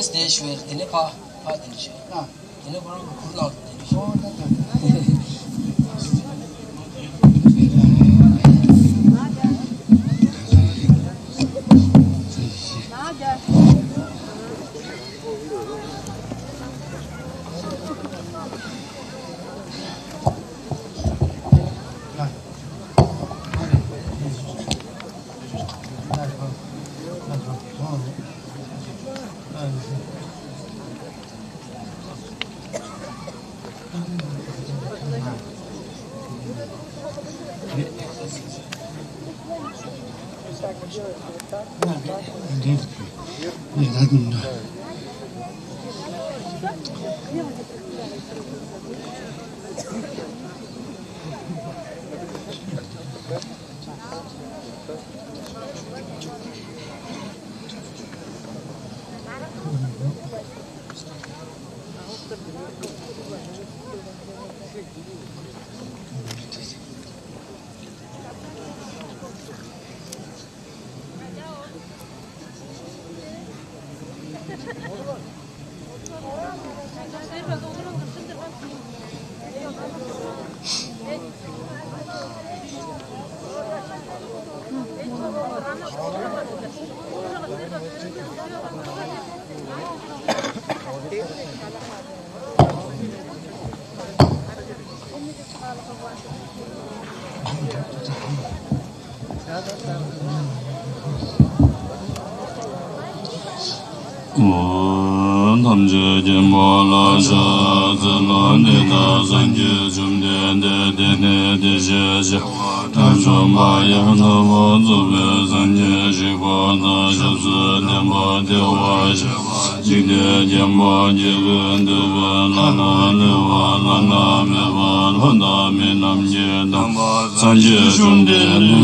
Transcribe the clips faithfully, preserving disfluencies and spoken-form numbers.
Эс дээш бээр, дини па, па дээш. Дини буруу, буруу алдым дээш. Ооң дамчып кел, мола чаазын, ону-даа саңчы чүмденде дени дижиже. Тажымбай янып озуп, саңчы чик бода чазы демба деважы. Чигде демба чигин дүвелана, нывалана, мевалана, минам чедам. Саңчы чүмдени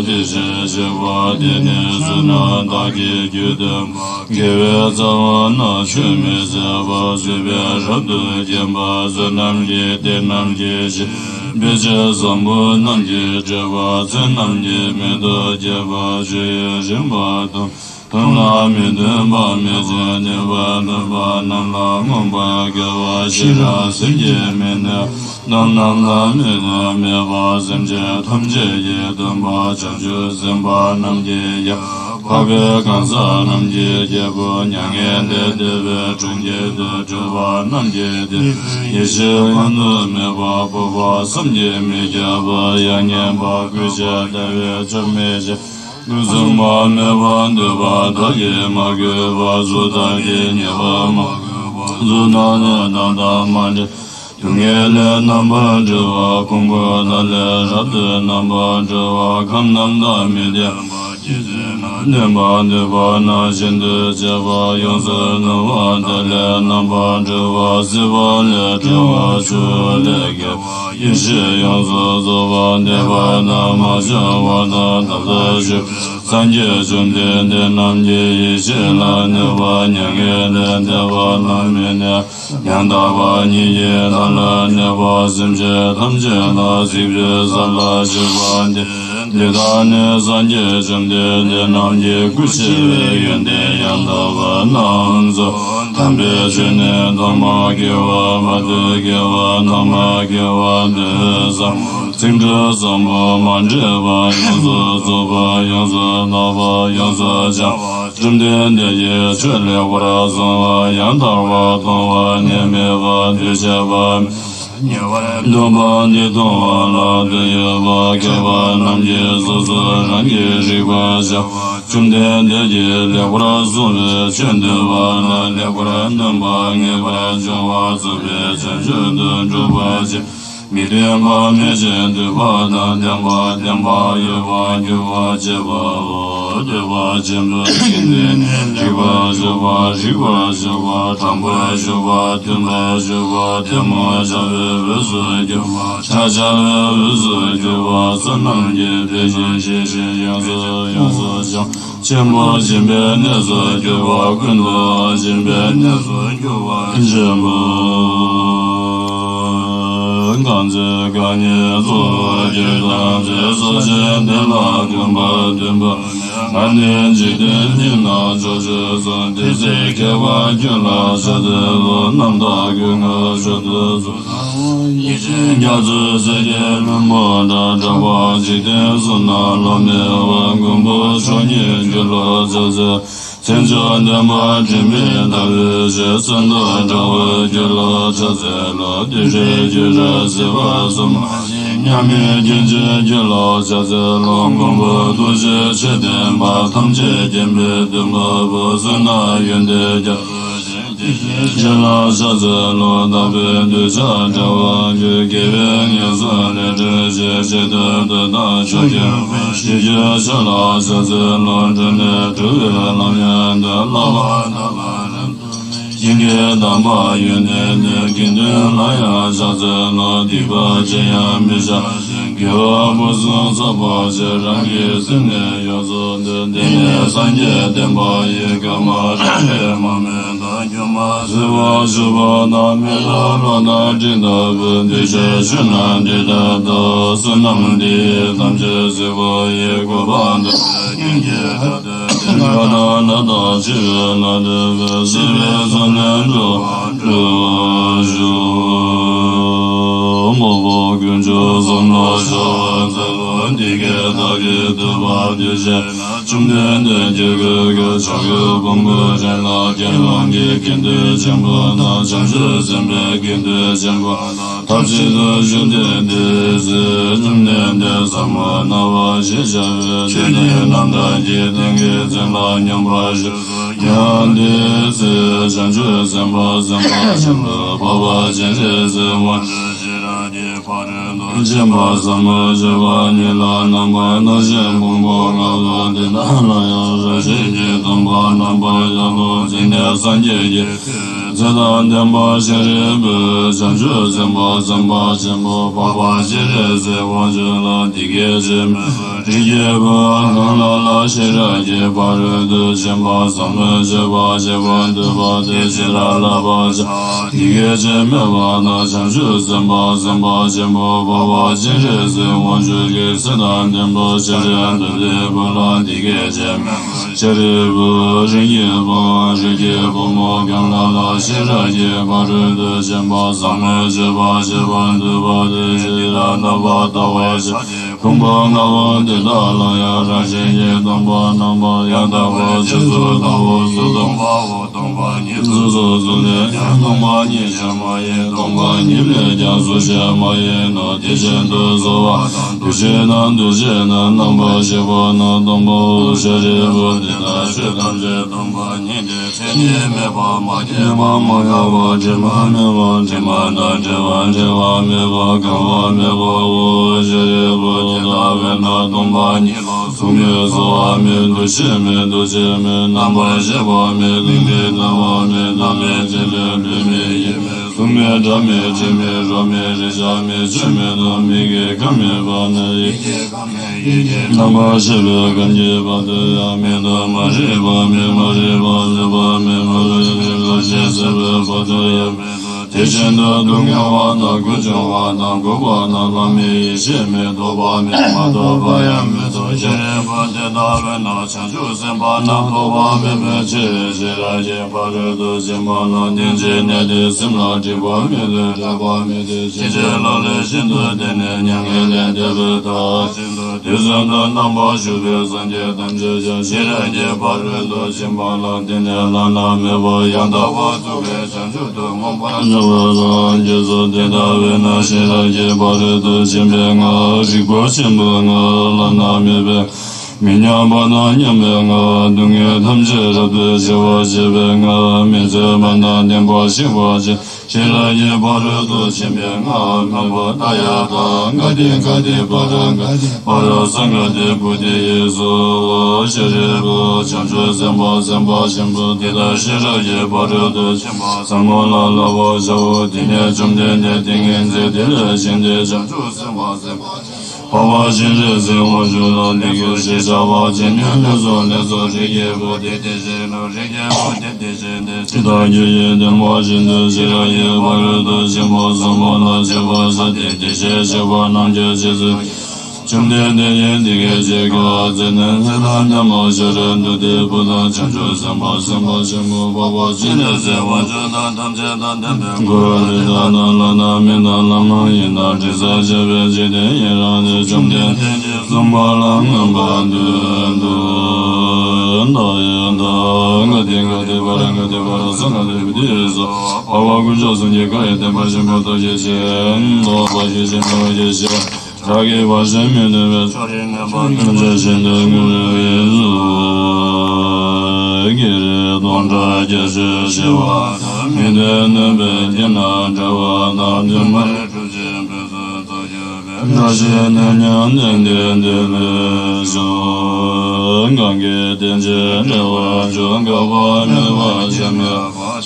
дижиже, бадени сына даги кидем. Кеве завана чүмезе базы бежады кембазы намги денамги чи. Беже замбы намги чевазы намги медо чева чуе чимбадым. Тунга меде ба меже нева нева нала мумба кева чира сиге мене. Дон-дон-дон, мега-мега, семче-томче, е-дымба, чамчы-сымба, намче-я, паве-канса, намче-я, бо-няңе-де, деве, чүңче-де, чува, намче-де, еши-хонду, мева-бува, самче-меге-ба, яңе-ба, күче-деве, чөмеже, күзүң-ба, мева-дыва, дайыма, кыва, зуда, кенева, ма, зуда, да, да, да, манче, түңнели намбажыва, кумгу-дали шады намбажыва, кандамда меде неманды бана чынды чева, ёзуну вадали намбажыва, сивали чева, чүлеге иши ёзузува, девана мажавада далдажып, санче чүмденде намче ишила нева, няңеде девана мене. Янда-ва ниге дала нева, семче-томче-ла, сивче-сала чыванде, дедане санче чүмденде намче күчеве, янде янда-ва намза, тамбе чүне тама кева, мады кева, тама кева деза, сиңче самбо манчева, ёзу зува, ёзу нава, ёзу ча. Чүмденде е чүле куразынга, янда-ва тонга, немева дижева, Дыва дидуала дыйыва кева намчи сузу ранги рива жа. Чүмден деди левра суве чүндүвала левра нымба нива жува суве чүнчүндүн жува жи. Мидемба мечен дывада демба демба юва юва жива. Дыва чембе кинден жива жува жива жува тамба жува тымба жува тема жаве вызу жува. Чажа вызу жува санам жеде жеже язы язы жа. Чембо чембе незу жува күндү чембе незу жува чембо. Ганзы гане зу жедан зезу жендела гымба дүмба. Ганен жиден дина жожу зу дизе кева жула жады лу намда гүңү жуду зу. Ижен язы зеден мода жава жиден зуна ламе ва гумбу шони жула жазы. Сен жонда ма жими давы же сында жава жула жазы лу диже жура зива зума. Nyami jinji jilo jazi longkong bu duji chidin ba tamji jimbi dumba bu suna yundi jazi. Jila jazi lo dabi duja jawa ju givi nyazu li duji chidi dada chuji. Shiji jila jazi lo juni chuvi lo yandi lava dava. Jingi damba yunini kindu laya jazi lo diba jaya misha. Gyuva busu sapa jirangi sini yosu dindini sanje demba yi kama rane mame da gyuma siva shuva na mila lo na jinda bundi she shunan dida da sunam di tamche siva yi kubanda. Nada nada chive nada ve sive sonen ro ro shu. Mobo kunjo zomno sho zelo dike dagi duba duje. Chumden de jege ge chage bumbu jela ke wangi kinde jembo na chamshu sembe kinde jembo. Tabshidu shunde dezi, nyumnende sama nava shishavi, chuni namda ji dengi zengla nyambra shu, nyandi si, shanchu semba semba shimba, baba shinshi si, wan shira ji parindu, shimba sama shiva nila namba na shi bumbu ngava dina la ya, rashi ji tamba namba yalu, zine sanji ji, Zedan demba sheribu, chanchu zemba zemba chembo, papa shereze wanchula dike cheme. Rikebu angkangla la sheraje parudu chemba, samme cheba cheba duba de shera la bacha. Dike cheme vana chanchu zemba zemba chembo, papa shereze wanchuke. Zedan demba sheribu de bula dike cheme. Cheribu, ringibu, rigibu, mokyangla la shiraji, barudu, chemba, same, cheba, cheba, duba, de, shira, naba, tawa, sha, kumba, ngaba, dida, la, ya, ra, shingi, tongba, namba, ya, tawa, chisu, tawu, su, tongba, wu, tongba, nyi, su, su, su, ne, ya, tongba, nyi, shama, ye, tongba, nyi, le, ya, su, shama, ye, no, di, shen, du, su, wa, du, shi, nan, du, shi, nan, namba, shiba, na, tongba, wu, sharibu, di, na, shi, tam, shi, tongba, nyi, di, se, nyi, me, ba, ma, nyi, ma, ma, ya, wa, ji, ma, me, wa, ji, ma, na, ji, wa, ji, wa, me, wa, ka, wa, me, wa, wu, sharibu, di, da, ve, na, tongba, nyi, lo, su, me, su, wa, me, du, shi, me, du, shi, me, namba, shiba, me, ling, me, na, wa, me, da, me, ji, me, du, me, yi, me, Sumbe, drame, cheme, rome, reja, me, cheme, dome, ge, kame, bane, ye, namba, shebe, gamje, bade, ya, me, da, mare, bame, mare, bale, bame, mare, le, la, she, sebe, bade, ya, me, da, te, chen, da, dung, ya, wa, da, gu, chong, wa, da, gu, ba, da, la, me, ye, she, me, do, ba, me, ma, do, ba, ya, me, do, she, re, ba, de, da, ve, na, cha, ju, se, ba, na, do, ba, me, me, che, she, ra, ye, Pari du jimba la, tenji nedi simla, jiba midi, jaba midi, shiji lali shindu dene, nyangi lende bita, shindu dizenda, namba shubi, sanje tamji ja, shirangi pari du jimba la, dene lana meba, yanda wa, tsuke, shanju du, ngomba, Кезо деда вена шираги барыды чембең ар, жигбо чембең ар, лана мебе. Меня бада нямбең ар, дүңе тамчырады чева чебең ар, мезе бана демба чева че. Шираги барыды чембең ар, меба таяда, гади гади бараң гади. Парасаң гади буди Иисус, ширибу чамчу семба семба чембу деда шираги барыды чемба. Самона лава жау дине чумденде деңензе диле чемде чамчу семба семба. Пава чирези ожула дегиже чава чемне лезо лезо реге бу дедежено реге бу дедеженде. Чидаги едем важинде чирае барыды чемба самона чева за дедеже чева намче чези. Чүмден дегендиге чега зенен зеланда мажырын дуде буда чанчу самба самба чыму баба чилезе ванчудан тамчадан дембе. Гурадана лана мина лама ина чиса чеве чиде ираны чүмден денче зумбалаңы бандын дун дайында. Гати гати баран гати барасан гати бидиза. Ава күнчазын ека этен бажын бота чечен, доба чечен, ава чечен. Чаги бажы мени бе чоринге бадынче ченден күрүвезу. Кире донча чеже чева, мидени бедина чева, дандымай чүзем безу тойу бе. Дажыны нянден денден безу. Ганге денче чева, чонга ва мева чеме.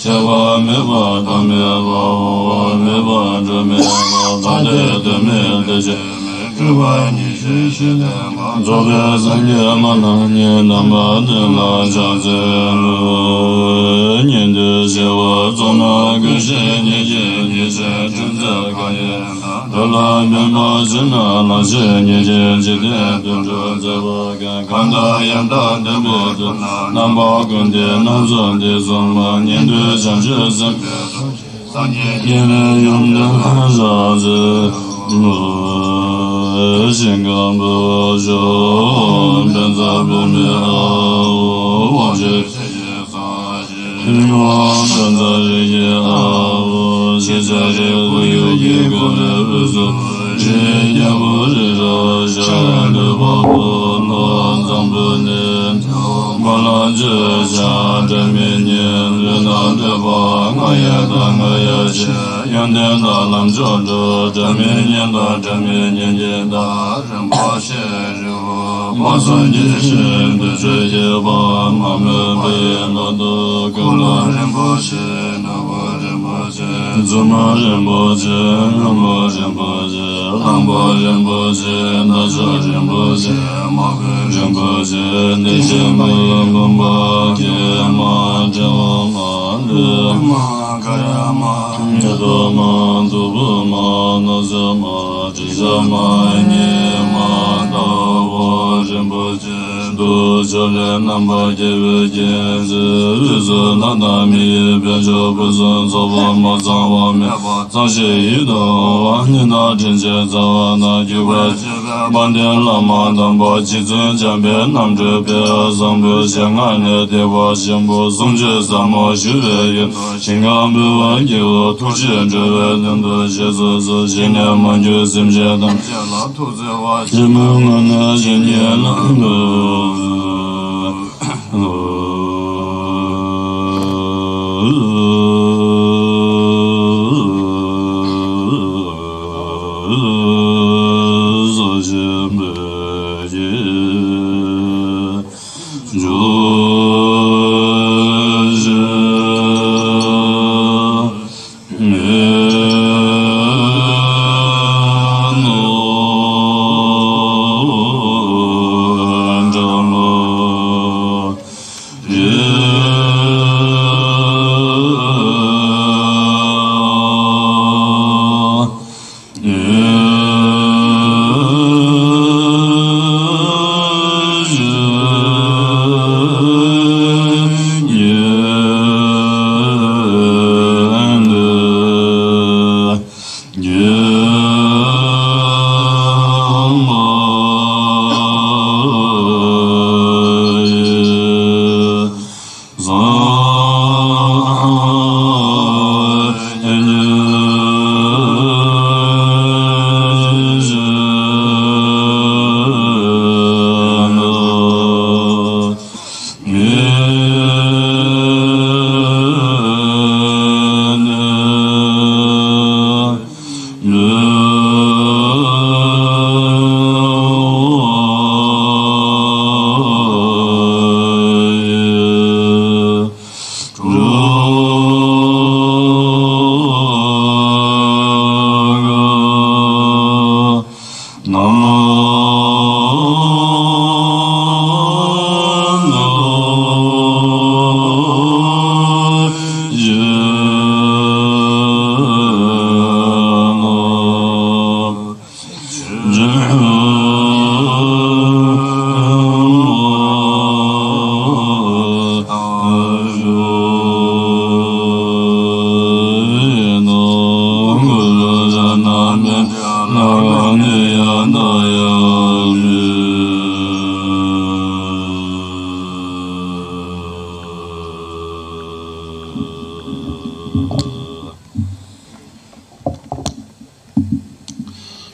Чева мева да мева, ова мева да мева, каде де меде че. Чувай ни же шеде ма. Зове занге мананге намадына чазелу. Нинде чева зона күжене ени же чунза каен. Дала мема зина на жене же жиде дунжу зева. Канда янда демезин, намба күнде намзан дезинман, энди чанчызын. Саңе кене юмда хажазы, синган бажон, бенза беме ау, ванче. Юан бенза реге ау, чезаре буюги гуле бузу. Жея бурира шаранды бабун ванзан бунин. Баланчы ча чаменин, винанды баңая даңая че. Янден далам чонду, чаменин да чаменин да. Римпоче живу, базан дешин, дежеге бан, маме бен, аду, кула римпоче, нава римпоче. Дзума Ринпоче, Румба Ринпоче, Ламба Ринпоче, Дажа Ринпоче, Мага Ринпоче, Дежема Ринпумба, Кема Чавама, Дума Карама, Медома, Дубума, Назама, Чижама, Нема, Дава Ринпоче. Ду чоле намба кеве кензир, үзүн адам ийи бен чоп, үзүн сова мазава мева, цажи ида, ова нина чинче цава на киве. Банде лама дамба чизүн чамбе намчы бе, замбы чаңа не дева чембу, сумче само чүве ю, чингам бива киво, турчен чүве дымды чезузу, чине манчы симче дам. Чемуңуна ченеланды.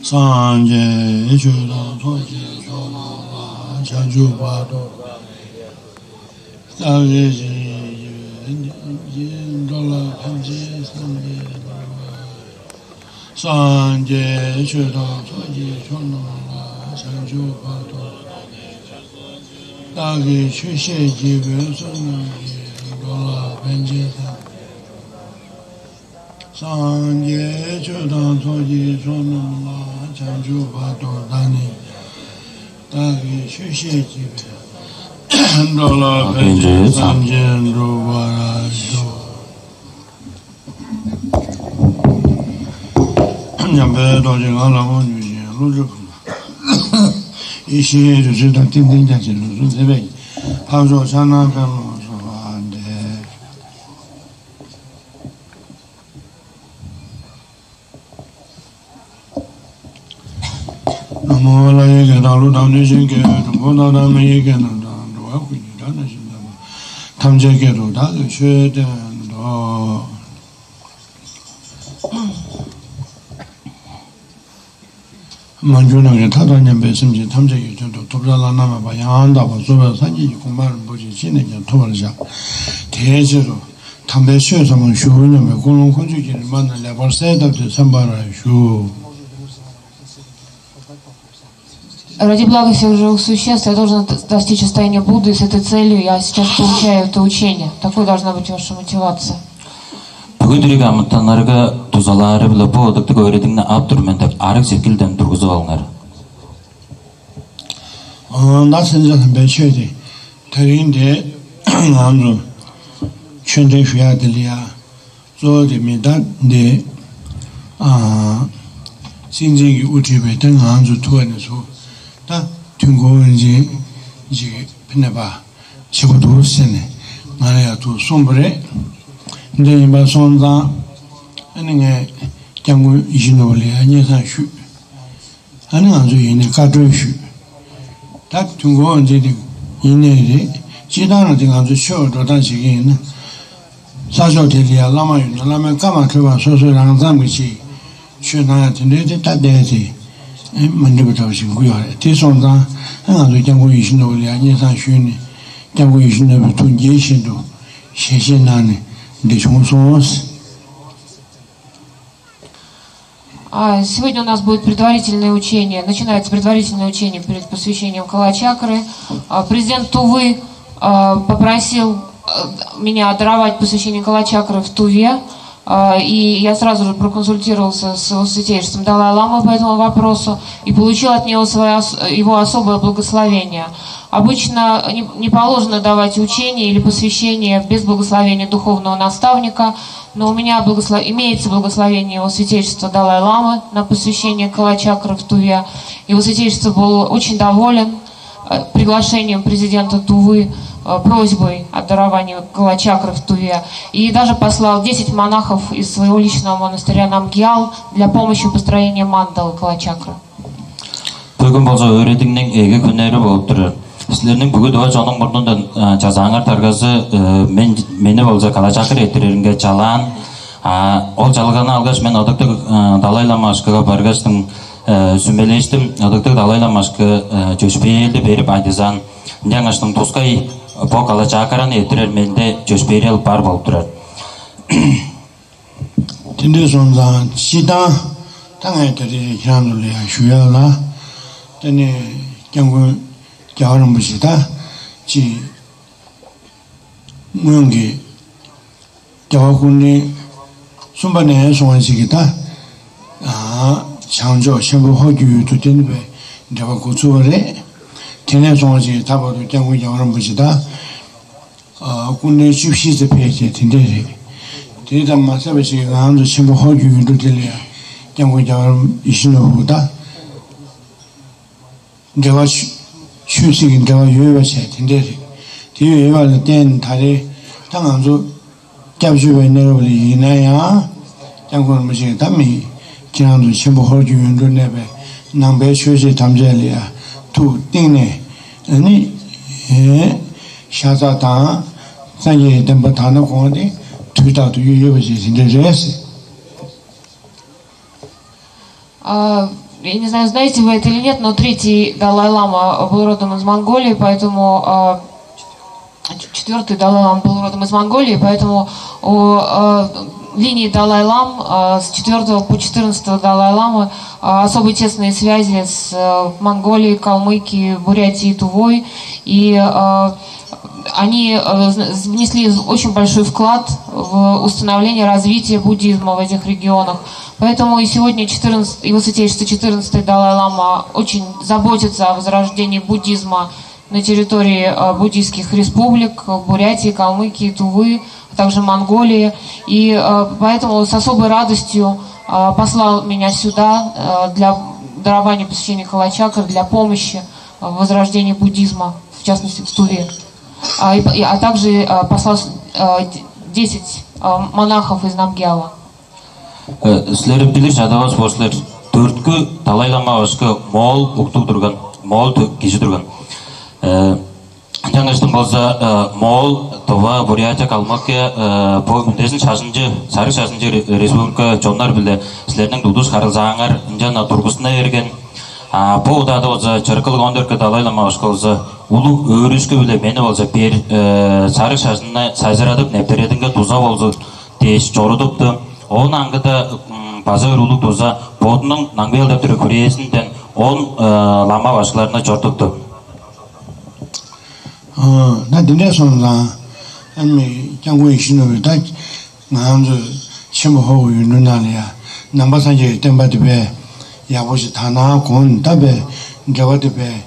སངས་རྒྱས་ཆོས་དང་ཚོགས་ཀྱི་མཆོག་རྣམས་ལ། བྱང་ཆུབ་བར་དུ་བདག་གིས་ཆོས་བསྟན་ཅིག། འགྲོ་ལ་ཕན་ཕྱིར་སངས་རྒྱས་འགྲུབ་པར། སངས་རྒྱས་ཆོས་དང་ཚོགས་ཀྱི་མཆོག་རྣམས་ལ། བྱང་ཆུབ་བར་དུ་བདག་གིས་ཆོས་བཤད་ཅིག། བོད་བསོད་ནམས་ཀྱིས། འགྲོ་ལ་ཕན་ཕྱིར་སངས། སངས་རྒྱས་ཆོས་དང་ཚོགས་ཀྱི་མཆོག་རྣམས་ལ། བྱང་ཆུབ་བར་དུ་བདག་ནི་བདག་གིས་ཆོས་བཤད་ཅིག། འགྲོ་ལ་ཕན་ཕྱིར་སངས་རྒྱས་འགྲུབ་པར་ཤོག། མཉམ་པའི་རྡོ་རྗེ་ངང་ལ་དབང་བསྒྱུར་ཞིང་། ཀླུ་སྒྲུབ་ཕུང་པོ་ཡེ་ཤེས་རི་སུལ་དང་ཏིང་ཏིང་རྒྱ་མཚོའི་ལུས་གསུམ་མཛེས་པའི་འཕགས་མཆོག་ཕྱག་ན་པདྨོ་སོགས་པ་འདི། ན་མོ་ལྷ་ཡི་སྐད་དང་ཀླུ་དང་གནོད་སྦྱིན་སྐད། འགྲོ་མགོན་དག་དང་མི་ཡི་སྐད་རྣམས་དང་། འགྲོ་བ་ཀུན་གྱི་སྒྲ་ནང་བཞིན་དུ། ཐམས་ཅད་སྐད་དུ་བདག་གིས་ཆོས་བསྟན་ཏོ། མ་གྱུར་ནམ་མཁའི་མཐའ་དང་མཉམ་པའི་སེམས་ཅན་ཐམས་ཅད་ཀྱི་དོན་དུ་ཐུབ་བསྟན་བླ་ན་མེད་པ་ཡང་དག་པར་རྫོགས་པའི་སངས་རྒྱས་ཀྱི་གོ་འཕང་རིན་པོ་ཆེ་ཅི་ནས་ཀྱང་ཐོབ་པར་བྱ། དེའི་ཕྱིར་དུ་དམ་པའི་ཆོས་ཟབ་མོ་ཞུ་སྙམ་པའི་ཀུན་སློང་ཁོང་ཆུད་ཀྱི་རིམ་པ་ནང་ལེགས་པར་གསལ་བཏབ་སྟེ་གསན་པར་ཞུ། Ради блага всех живых существ я должен достичь состояния Будды, и с этой целью я сейчас получаю это учение. Такой должна быть ваша мотивация. Бүгү дириг амытаннарга дузалаары-биле бо ыдыктыг өөредигни ап тур мен деп арыг сеткилден тургузуп алыңар. Оон-даа сен чанам бе чүве-дир. Төрээн-даа аңаа чүве-дир, шуяа-даа-ла, зоо-даа мында-даа, сиңзиңги утчу бе, аңаа чүве-дир, аңаа чүве-дир. Даа түңгөө ынчи жиги пинеба чыгы дуу сени ңарая туу сумбуре. Ынча ийин ба соонда, ынаа ңээ чаңгы ижин олуя, аңаа саң шү. Аңаа аңаа чүве ийин, кадрой шү. Даа түңгөө ынчи-дир ийин-дир. Чидаан-на дир аңаа чүве чөөр додан чиги ийин. Сажо-даа-ла, лама-ла, лама-ла, кама-ла, кыва, сосо рангзам гичи. Чүве-даа тиндеди тадеди. Мындыг-даа чиңгү яа. Ти соонда аңаа чүве чаңгы ижин олуя, аңаа саң шү-дир. Чаңгы ижин олуя, тунче шин ду. Шешен нани, дэ чуңсуус. А, Сегодня у нас будет предварительное учение. Начинается предварительное учение перед посвящением калачакры. А, Президент Тувы а, попросил а, меня даровать посвящение калачакры в Туве. А, И я сразу же проконсультировался с Его Святейшеством Далай-Ламой по этому вопросу и получил от него свое ос- его особое благословение. Обычно не, не положено давать учение или посвящение без благословения духовного наставника, но у меня благосло- имеется благословение Его Святейшества Далай-Ламы на посвящение калачакры в Туве. Его Святейшество был очень доволен э, приглашением президента Тувы, э, просьбой о даровании калачакры в Туве. И даже послал десять монахов из своего личного монастыря Намгьял для помощи в построении мандалы калачакры. Бөгүн болза өөредигниң эге хүннери болуп турар. Силерниң бүгү дыва чонуң мурнундан чазааңар даргазы мен мени болза калачакыр эрттиреринге чалаан. Ол чалганы алгаш, мен ыдыктыг Далай-Лама башкыга баргаштың сүмелээштим. Ыдыктыг Далай-Лама башкы чөпшээрелди берип айтызаан. Ынчангаштың тускай бо калачакырны эрттирер менде чөпшээрел бар болуп турар. Тиндир сонзаан чидаан таңай тери хираннулуя шуяла. Тени кянгу чаварым бужида чи муянги чавакунни сумбане суңа чигида. Чаңчо шембу хо дююту тени бе дева куцуваре. Тене суңа чиги табаду кянгу чаварым бужида. Куннээ чүпшиизе пээче тиндээри. Тиидам маса бечиги гаанзу чимби хо чүүндү дилия. Кянгу чаварым ишин овууда. Дева чүсигин дева юеваче тиндээри. Тиви юеваны тен тари таңанзу кяпчу бейнеровли йиная. Кянгу мужиги тами. Кирандур чимби хо чүүндү небе. Намбе чүсиг тамжалия. Ту тиңне. Ани шаза таа. Санье демба тана конди. Ту тату юеваче тиндээри. А, Я не знаю, знаете вы это или нет, но третий Далай-лама был родом из Монголии, поэтому а, ч- четвертый Далай-лама был родом из Монголии, поэтому у э, линии Далай-лам а, с четвертого по четырнадцатого Далай-ламы а, особо тесные связи с э, Монголией, Калмыкией, Бурятией, Тувой. И э, они э, вз- внесли очень большой вклад в установление развития буддизма в этих регионах. Поэтому и сегодня четырнадцатый, его святейшество четырнадцатый Далай-лама очень заботится о возрождении буддизма на территории э, буддийских республик, Бурятии, Калмыкии, Тувы, а также Монголии. И э, поэтому с особой радостью э, послал меня сюда э, для дарования посвящения Калачакры, для помощи э, в возрождении буддизма, в частности в Туве. А, и, и- а также э, послал э, д- десять э, монахов из Намгьяла. Э, Силер билир чадавас бо силер дөрткү Далай-лама башкы моол уктуг турган, моол тө- кижи турган. Э, Ынчангаштың болза э, моол, Тува, Бурятия, Калмыкия э, бо үндезин шажынчы, сарыг шажынчы ре- республика чоннар биле силерниң тудуш харылзааңар ынчан тургузуна берген. А бо удаада болза чырыкылыг он дөрткү Далай-лама башкы болза улуг өөрүшкү биле мени болза бер э, сарыг шажынны сайзырадып нептерединге дуза болзун дээш чорудупту. Оон аңгыда м, база бир улуг дуза бодунуң Наңгыял деп турар хүрээзинден он э, лама башкыларына чорудупту. Ында динде сонда ами чаңгу ишин да нганзу чим хогу юнуналия намба санче темба дибе ябужи тана кон дабе древа дибе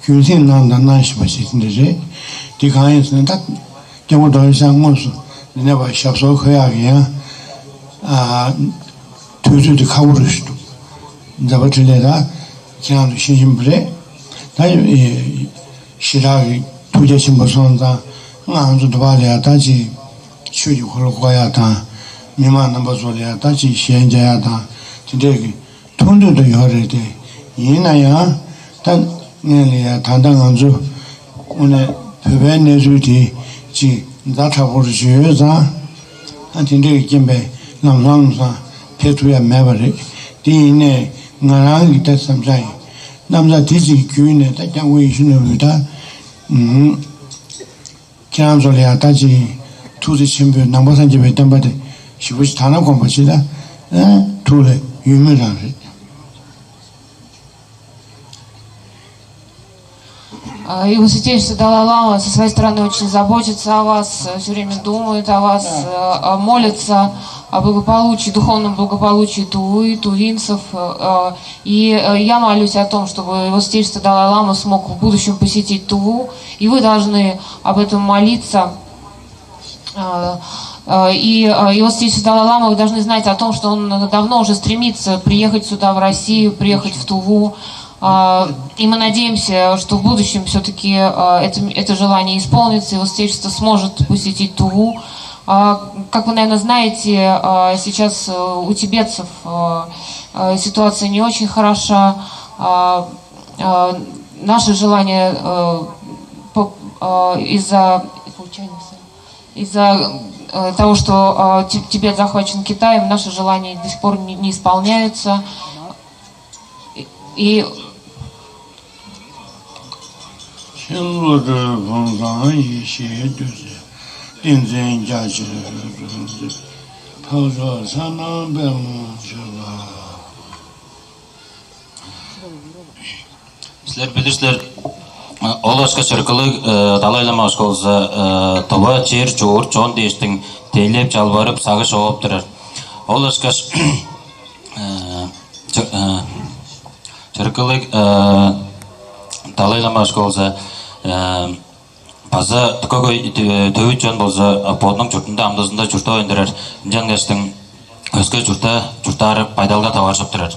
күнсин нанда наш башитинде же. Дикаинсин да чаңгу дойса ңосу динде ба шапсо хыягия. Төзүдү кавурушду. Дабатыледа чаан шинжим бре. Дай шираг тудяшим босонда аңзу дубалия дачи чуди хулукая да мима намбазолия дачи шенжая да тиндеги тунду да йореде. Ина я та нелия танда аңзу уна пөве незути чи да табур жөө за. Тиндеги кембе намзамза петуя мевари. Дине ngarangi ta samjai. Namza tiji kyune ta kyangwe ishinu ta. Kyangzoli ya ta ji tuzi chimbu namba sanji be tamba de shibushi tana komba chida. Tule yumi rangri. Его святейшество Далай-лама со своей стороны очень заботится о вас, все время думает о вас, молится о благополучии, духовном благополучии Тувы, тувинцев. И я молюсь о том, чтобы его святейшество Далай-лама смог в будущем посетить Туву, и вы должны об этом молиться. И его святейшество Далай-лама, вы должны знать о том, что он давно уже стремится приехать сюда, в Россию, приехать в Туву. И мы надеемся, что в будущем все-таки это, это желание исполнится, и его святейшество сможет посетить Туву. Как вы, наверное, знаете, сейчас у тибетцев ситуация не очень хороша. Наше желание из-за из-за того, что Тибет захвачен Китаем, наши желания до сих пор не исполняются. И Силер билир силер, ол ашка чыргылыг Далай-лама башкы болза, тыва чер чуур чон дээштиң тейлеп чалбарып сагыш чогуп турар. Ол ашкаш чыргылыг Далай-лама башкы болза, база дыка хөй төвүт чон болза бодунуң чуртунда амдызында чуртап өндүрер, ынчангаштың өске чуртта чурттаары байдалга таваржып турар.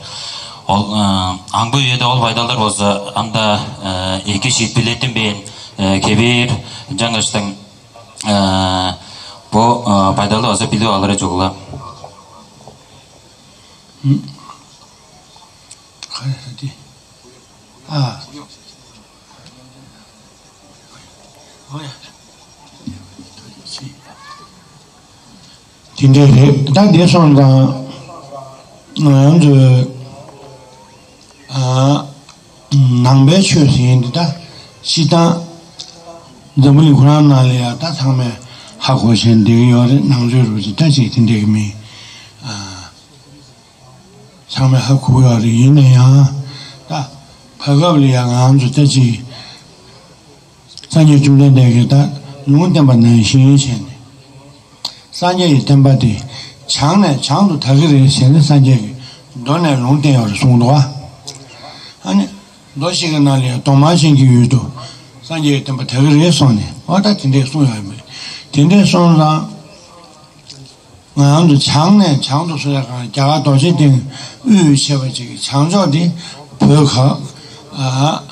Ол аңгы үеде ол байдалдар болза анда эки шиитпилеттинмээн кебээр, ынчангаштың бо байдалды база билип алыры чугула. Тинде да десонда ынчы А, аңаа бе чүве сиин-даа, чидаан, дымыл кураан налыяда саңмай хак-ховушаан дег ёр, аңаа чүве-даа чиитин дег мии. А, саңмай хак-хову ёр ийин-не яа. Да, пагавлы яңаан чүве чии. Санче чүмден деге да, луңден бадан шиин шен. Санче итен бади, чаңне, чаңду тагыр сени санче, доне луңден ор суңдуга. Ани, дошига налия, домашинги юду. Санче итен ба тагыр сони. Ода тинде суң яймы. Тинде сонза, аңаа чаңне, чаңду суяга, жага дожи дең, ү чеба чеги, чаңчо ди, пөка, а,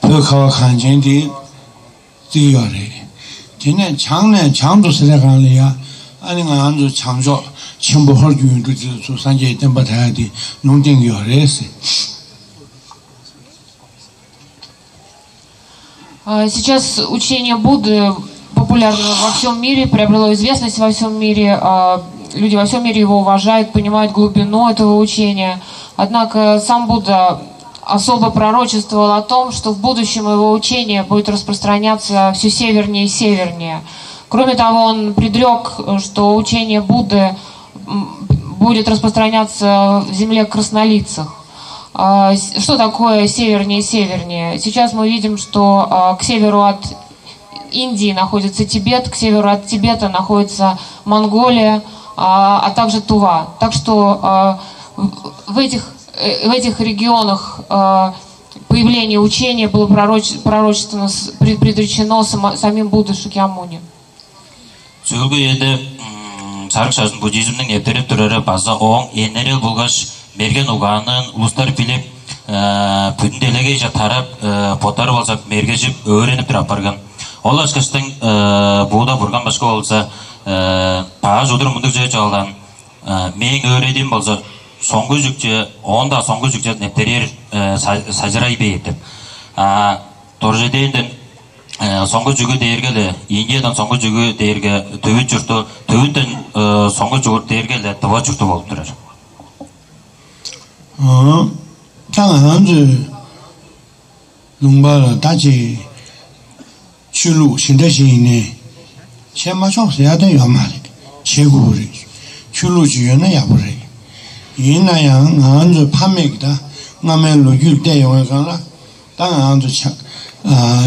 пөка ханчен ди, дигиори. Тине чаңне, чаңду суяга лия, ани аңаа чаңчо, чимбу хор гүндү ди, су санче итен ба таяди, луңден гиори си. А, сейчас учение Будды популярно во всем мире, приобрело известность во всем мире. А, люди во всем мире его уважают, понимают глубину этого учения. Однако сам Будда особо пророчествовал о том, что в будущем его учение будет распространяться все севернее и севернее. Кроме того, он предрек, что учение Будды, м, будет распространяться в земле краснолицых. А, с-, что такое севернее и севернее? Сейчас мы видим, что, а, к северу от Индии находится Тибет, к северу от Тибета находится Монголия, а, а также Тува. Так что, а, в, в этих, э, в этих регионах, а, появление учения было пророч-, пророчественно с-, пред-, предречено сама-, самим Буддой Шакьямуни. Сөөлгү үеде, м, сарыг шажын буддизмниң нептереп турары база ооң энерел болгаш мерген угаанын улустар билип, э, бүдүн делегейже тарап, э, боттары болза мергежип, өөренип тур апарган. Ол ышкаштың, э, Будда Бурган башкы болза, э, баш удур мындыг чүве чугаалаан: «Э, мээң өөредиим болза, соңгу чүкче, оон-даа соңгу чүкче нептерээр, э, са-, сажырай бээр» деп. А, доржедээнден, э, соңгу чүгү дээрге-ле, Индиядан соңгу чүгү дээрге Төвүт чурту, Төвүттен, э, соңгу чүгү дээрге-ле Тыва чурту болуп турар. Ага, чаңаа ынчы луңбала дачи чүлү шинде чиини. Чема чок сыяда ёмари. Чегури. Чүлү чү ёна ябыры. Ийин аян аңаа чүве памек да, аңаа мен лугюл де ёңа кала. Даң аңаа чүве ча-, а,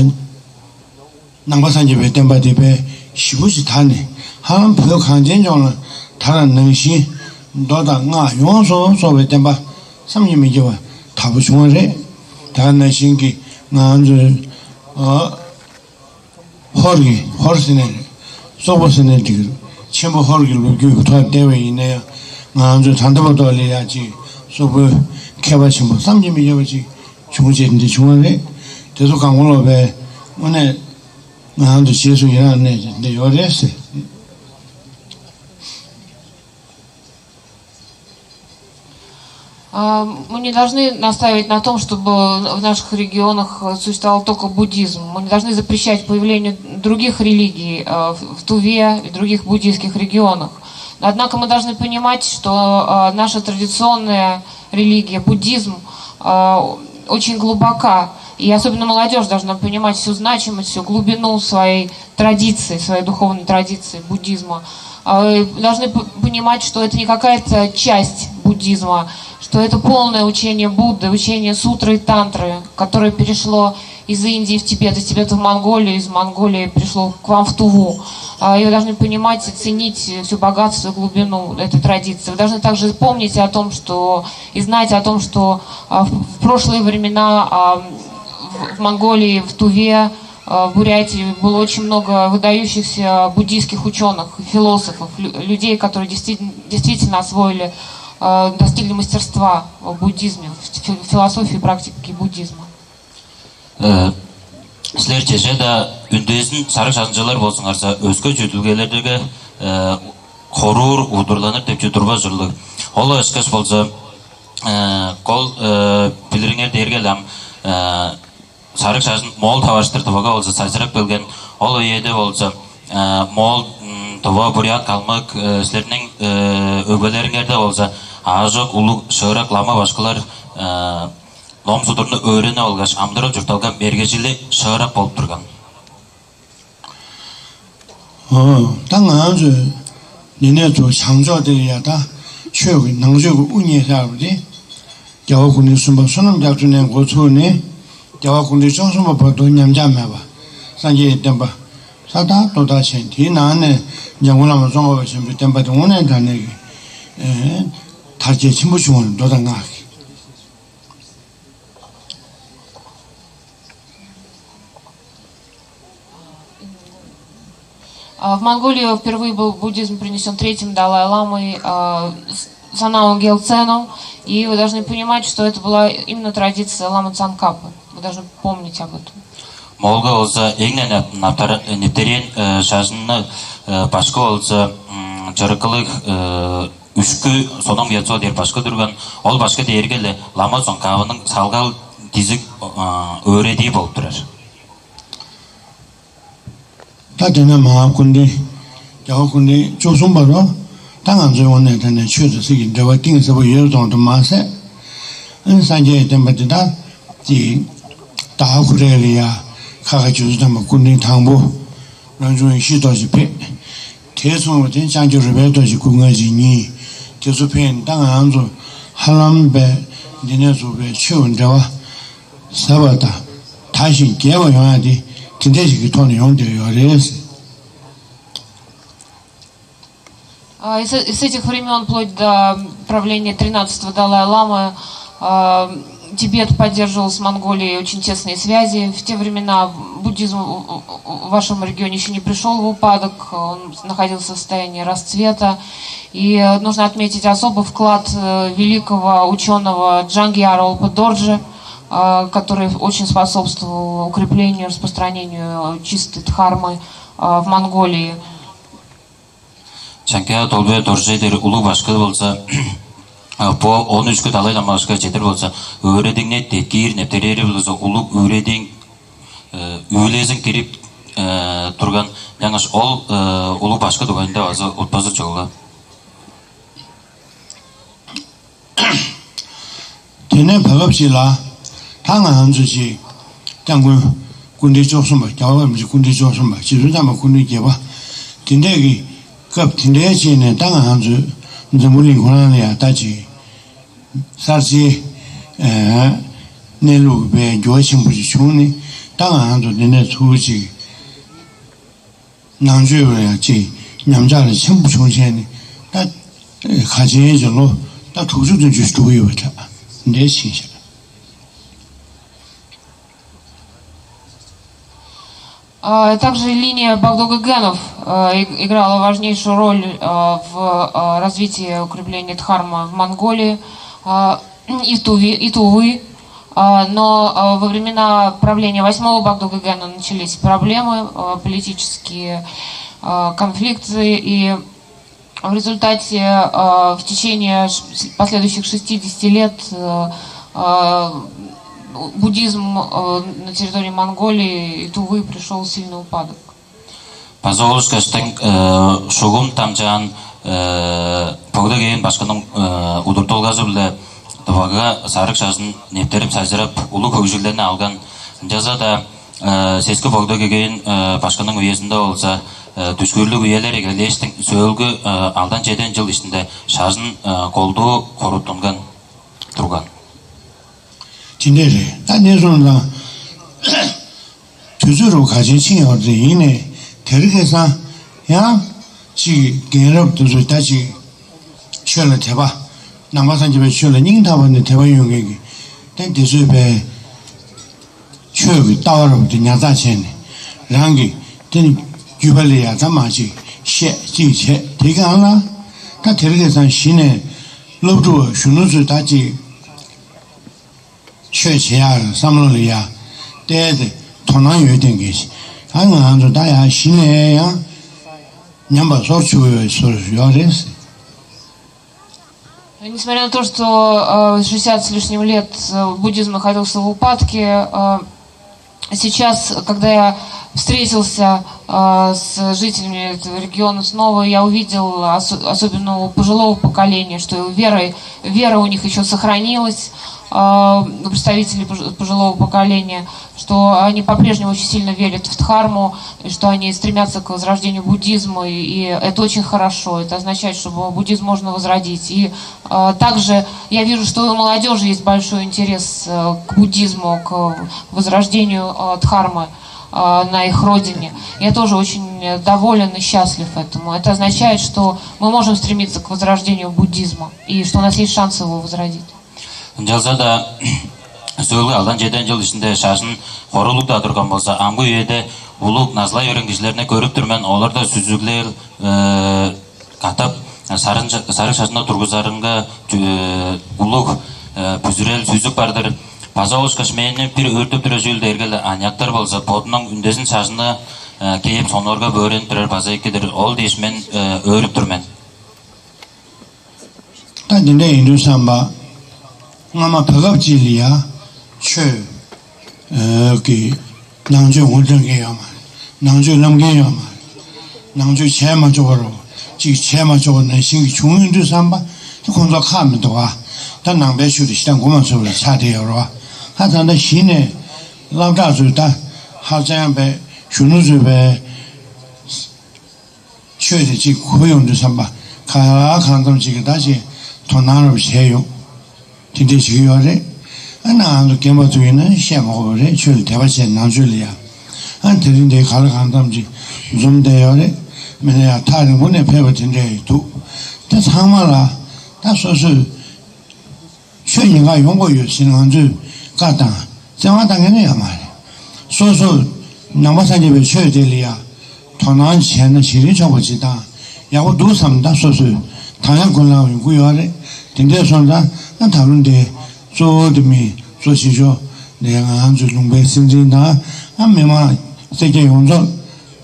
намба санче бетен ба дибе шиву читани. Хам пө ханчен жоңа таран ныңши. Дода аңаа ён со, со бетен ба. Самче миже ба. Табу чуңа ре. Таран ныңшинги аңаа чүве, а, хорги, хор синер, согу синер дигир. Чембо хорги лугюй туар деве ине, аңаа чүве танда бодуали ячи, согу кеба чембо, самче миже ба чи, чуңу чединде чуңа ре. Тезу каңгула бе, оне аңаа чүве чесу ина не, де йоресе. А, мы не должны настаивать на том, чтобы в наших регионах существовал только буддизм. Мы не должны запрещать появление других религий, э, в, в Туве и других буддийских регионах. Однако мы должны понимать, что, э, наша традиционная религия, буддизм, э, очень глубока. И особенно молодежь должна понимать всю значимость, всю глубину своей традиции, своей духовной традиции буддизма. А, э, должны п-, понимать, что это не какая-то часть буддизма, что это полное учение Будды, учение сутры и тантры, которое перешло из Индии в Тибет, из Тибета в Монголию, из Монголии пришло к вам в Туву. А, и вы должны понимать и ценить всё богатство и глубину этой традиции. Вы должны также помнить о том, что, и знать о том, что, а, в, в прошлые времена, а, в, в Монголии, в Туве, а, в Бурятии было очень много выдающихся буддийских учёных, философов, лю-, людей, которые действительно, действительно освоили, а, достигли мастерства в буддизме, в фи-, философии и практике буддизма. Э, силер чеже-даа үндезин сарыг шажынчылар болзуңарза, өске чүдүлгелерге, э, хоруур, удурланыр деп чүве турбас ужурлуг. Ол ышкаш болза, э, кол, э, билириңер дээрге-ле ам, э, сарыг шажын моол таварыштыр Тывага болза сайзырап келген. Ол үеде болза, э, моол, м, тыва, бурят, калмык, э, силерниң, э, өгбелериңерде болза аажок улуг шыырак лама башкылар, э, ном-судурну өөренип алгаш, амыдырап чуртталган мергежили шыырак болуп турган. О, даң аан чү, нене ту чаңчо дег ята, чөг, наңчөг уне сарбди. Дява күнү сумба сунум дяктуне гоцуне. Дява күнү чоң сумба баду нямча мева. Санче демба. Сада дода чен. Ти наане, жамулама зонга бачен битен баду уне данеги. Э, тарче чимбу чуун дода ңаак. А, В Монголию впервые был буддизм принесен третьим Далай-ламой, а, С-, Санао Гелценом. И вы должны понимать, что это была именно традиция лама Цанкапы. Вы должны помнить об этом. Моолга болза эң-не нептерен шажынны башкы болза чырыкылыг үшкү Содом Яцо дээр башкы турган. Ол башкы дээрге-ле лама Цонкапының салгал дизиг өөредии болуп турар. Та дене маап күнде, дява күнде чузум бар о. Таң анзы он этене чүдө сиги дева тиң сабы ер донду масе. Ын санче этен бады да ди даа хүрээли я. Кага чүзү дама күнү таңбу. Ранжуун ши дожи пе. Те соңу тен чаңчы рубе дожи күңе жини. Тезу пен таң анзу халам бе, дене зу бе чү дева. Савата, ташин кева йонади, тиндежиги тону йонде йорес. А, и с, и с этих времен, вплоть до правления тринадцатого Далай-ламы, а, Тибет поддерживал с Монголией очень тесные связи. В те времена буддизм в, в, в вашем регионе еще не пришел в упадок, он находился в состоянии расцвета. И, э, нужно отметить особый вклад, э, великого ученого Джангьяра Олпы Дорджи, а, который очень способствовал укреплению, распространению чистой дхармы, а, в Монголии. Чаңгыа Долбе Доржедер улуг башкы болза, бо он үшкү далай ламашка чедир болза, өөредиңне деткиир нептерери болза улуг өөредиң үүлезиң кирип турган. Яңаш ол улуг башкы дугайында база утпазы чогула. Тенен пагапчыла таң анзы чи таңгы күнде чоксун ба, чавагамчы күнде чоксун ба, чизү дама күнү кеба. Тиндеги кып тиндеечине таң анзы нзамулин кураны ята чи сарчи нелу бе жуачын бужи чуни таң анзы нене туучи. Наңчы-Өвүрел ачый, Нямчаары чым чугунчээни, та хачыын чылу, та тугжуг дүнчүс дугуй быта. Ынча чиңче. А, также линия Багдогогенов, а, иг-, играла важнейшую роль, а, в, а, развитии укрепления Дхармы в Монголии, а, и Туве, и Тувы. А, но, а, во времена правления восьмого Багдогогена начались проблемы, а, политические, а, конфликты, и в результате, а, в течение ш-, с-, последующих шестидесяти лет, э, а, буддизм, э, на территории Монголии и Тувы пришёл в сильный упадок. База ол ышкаштың шугум дамчаан богда кээн башкының удуртулгазы-биле Тывага сарыг шажын нептерип сажырап, улуг хөгжүлдерни алган. Ынчалза-даа сески богда кээн башкының үезинде болза, дүшкүүрлүг үелер эгелээштиң сөөлгү алдан чеден чыл иштинде шажын колдуу хоруттунган турган. Тиндери, та не зонда түзүрү кажинчи орды ине, тергеса, я, чи генерап түзү та чи шөлө теба. Намасан чебе шөлө нин табаны теба юнгеги. Тен түзү бе чөөгү таварып ди няза чени. Ранги тен юбали я тамачи ше чи че теге ана. Та тергесан шине лобдуа шунусу та чи шөө чеяар самлылыя дээди тонан үөденгеш, аңаанзы даяа шинээ я нямба сор чүве сор ёрес. Несмотря на то, что э, шестьдесят с лишним лет э, буддизм находился в упадке, э, сейчас, когда я встретился а, с жителями этого региона снова. Я увидел, ос- особенно у пожилого поколения, что вера, вера у них еще сохранилась, а, у представителей пож- пожилого поколения, что они по-прежнему очень сильно верят в Дхарму, и что они стремятся к возрождению буддизма, и, и это очень хорошо. Это означает, что буддизм можно возродить. И а, также я вижу, что у молодежи есть большой интерес э, к буддизму, к возрождению э, Дхармы э, на их родине. Я тоже очень доволен и счастлив этому. Это означает, что мы можем стремиться к возрождению буддизма и что у нас есть шанс его возродить. Ынчалза-даа сөөлгү алдан чеден чыл ишинде шажын хоруглуг-даа турган болза, амгы үеде улуг назылай берген кижилерни көрүп тур мен, олар-даа сүзүглээр катап сарыг шажынга тургузарынга улуг бүзүрел, сүзүк бар-дыр. База ол ышкаш мээни бир өөртүп турар чүүл дээрге-ле аныяктар болза бодунуң үндезин шажынны кээп сонуургап өөренип турар база эки-дир. Ол дээш мен өөрүп тур мен. Та динде индусамба, ңама пыгап чили я чөө ки наңчы оңулдан кей ама, наңчы ылам кей ама, наңчы чээ ма чогур, чиг чээ ма чогур на шинги чуңу индусамба, та конзо каа мындыга, та наңбе шүр иштен гума сывыр ча де явруа. Ха танда шине лавда зуйда, ха заян бе шуну зуй бе. Чүве-даа чиик хөй ондур самба каа каандым чиги дажи тонаанып шээ юк. Тинде чиги йори. Ана анду кемба туйна шем ховре чүл тева чен нан чүл я. Ан тиринде калы каандым чи зум де йори. Мене я тарын буне пева тинде ду. Та саңмала та сосу Чү ынча ёңгой силиң анчы катаан сеңаа даңганы ямаар. Сосо намасанче бе чөө делия тонаан чена ширин чогу чидаан. Ягу дуу самда сосу таян кулаа уйгу йоре. Динде сонда ан тавлунде зоо дими зо сижо. Нега анчы луңбе синзин даа ан мема секе онзол.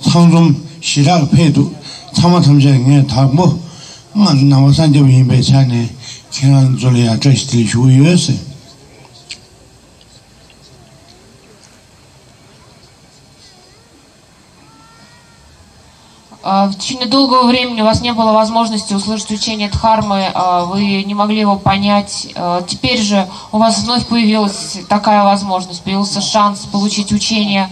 Саңзум ширак педу цама тамже нге тагму. Ан намасан деп ийин бе чаны кенан зулия чаштили шугуйөөсү. А, В течение долгого времени у вас не было возможности услышать учение Дхармы, а, вы не могли его понять. А, Теперь же у вас вновь появилась такая возможность, появился шанс получить учение.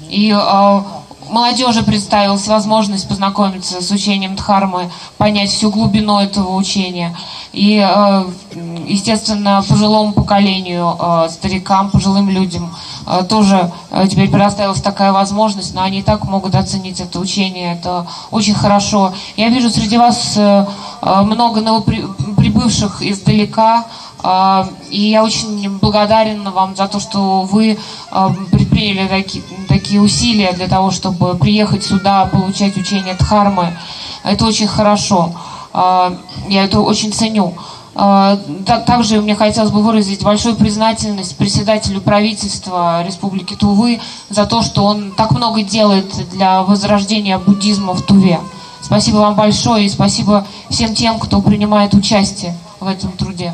И а, молодежи представилась возможность познакомиться с учением Дхармы, понять всю глубину этого учения. И, а, м, естественно, пожилому поколению, а, старикам, пожилым людям а, тоже а, теперь предоставилась такая возможность, но они и так могут оценить это учение. Это очень хорошо. Я вижу среди вас э, а, много новоприбывших издалека, а, и я очень благодарен вам за то, что вы а, предприняли таки- такие усилия для того, чтобы приехать сюда, получать учение Дхармы. Это очень хорошо. А, Я это очень ценю. А, та- Также мне хотелось бы выразить большую признательность председателю правительства Республики Тувы за то, что он так много делает для возрождения буддизма в Туве. Спасибо вам большое и спасибо всем тем, кто принимает участие в этом труде.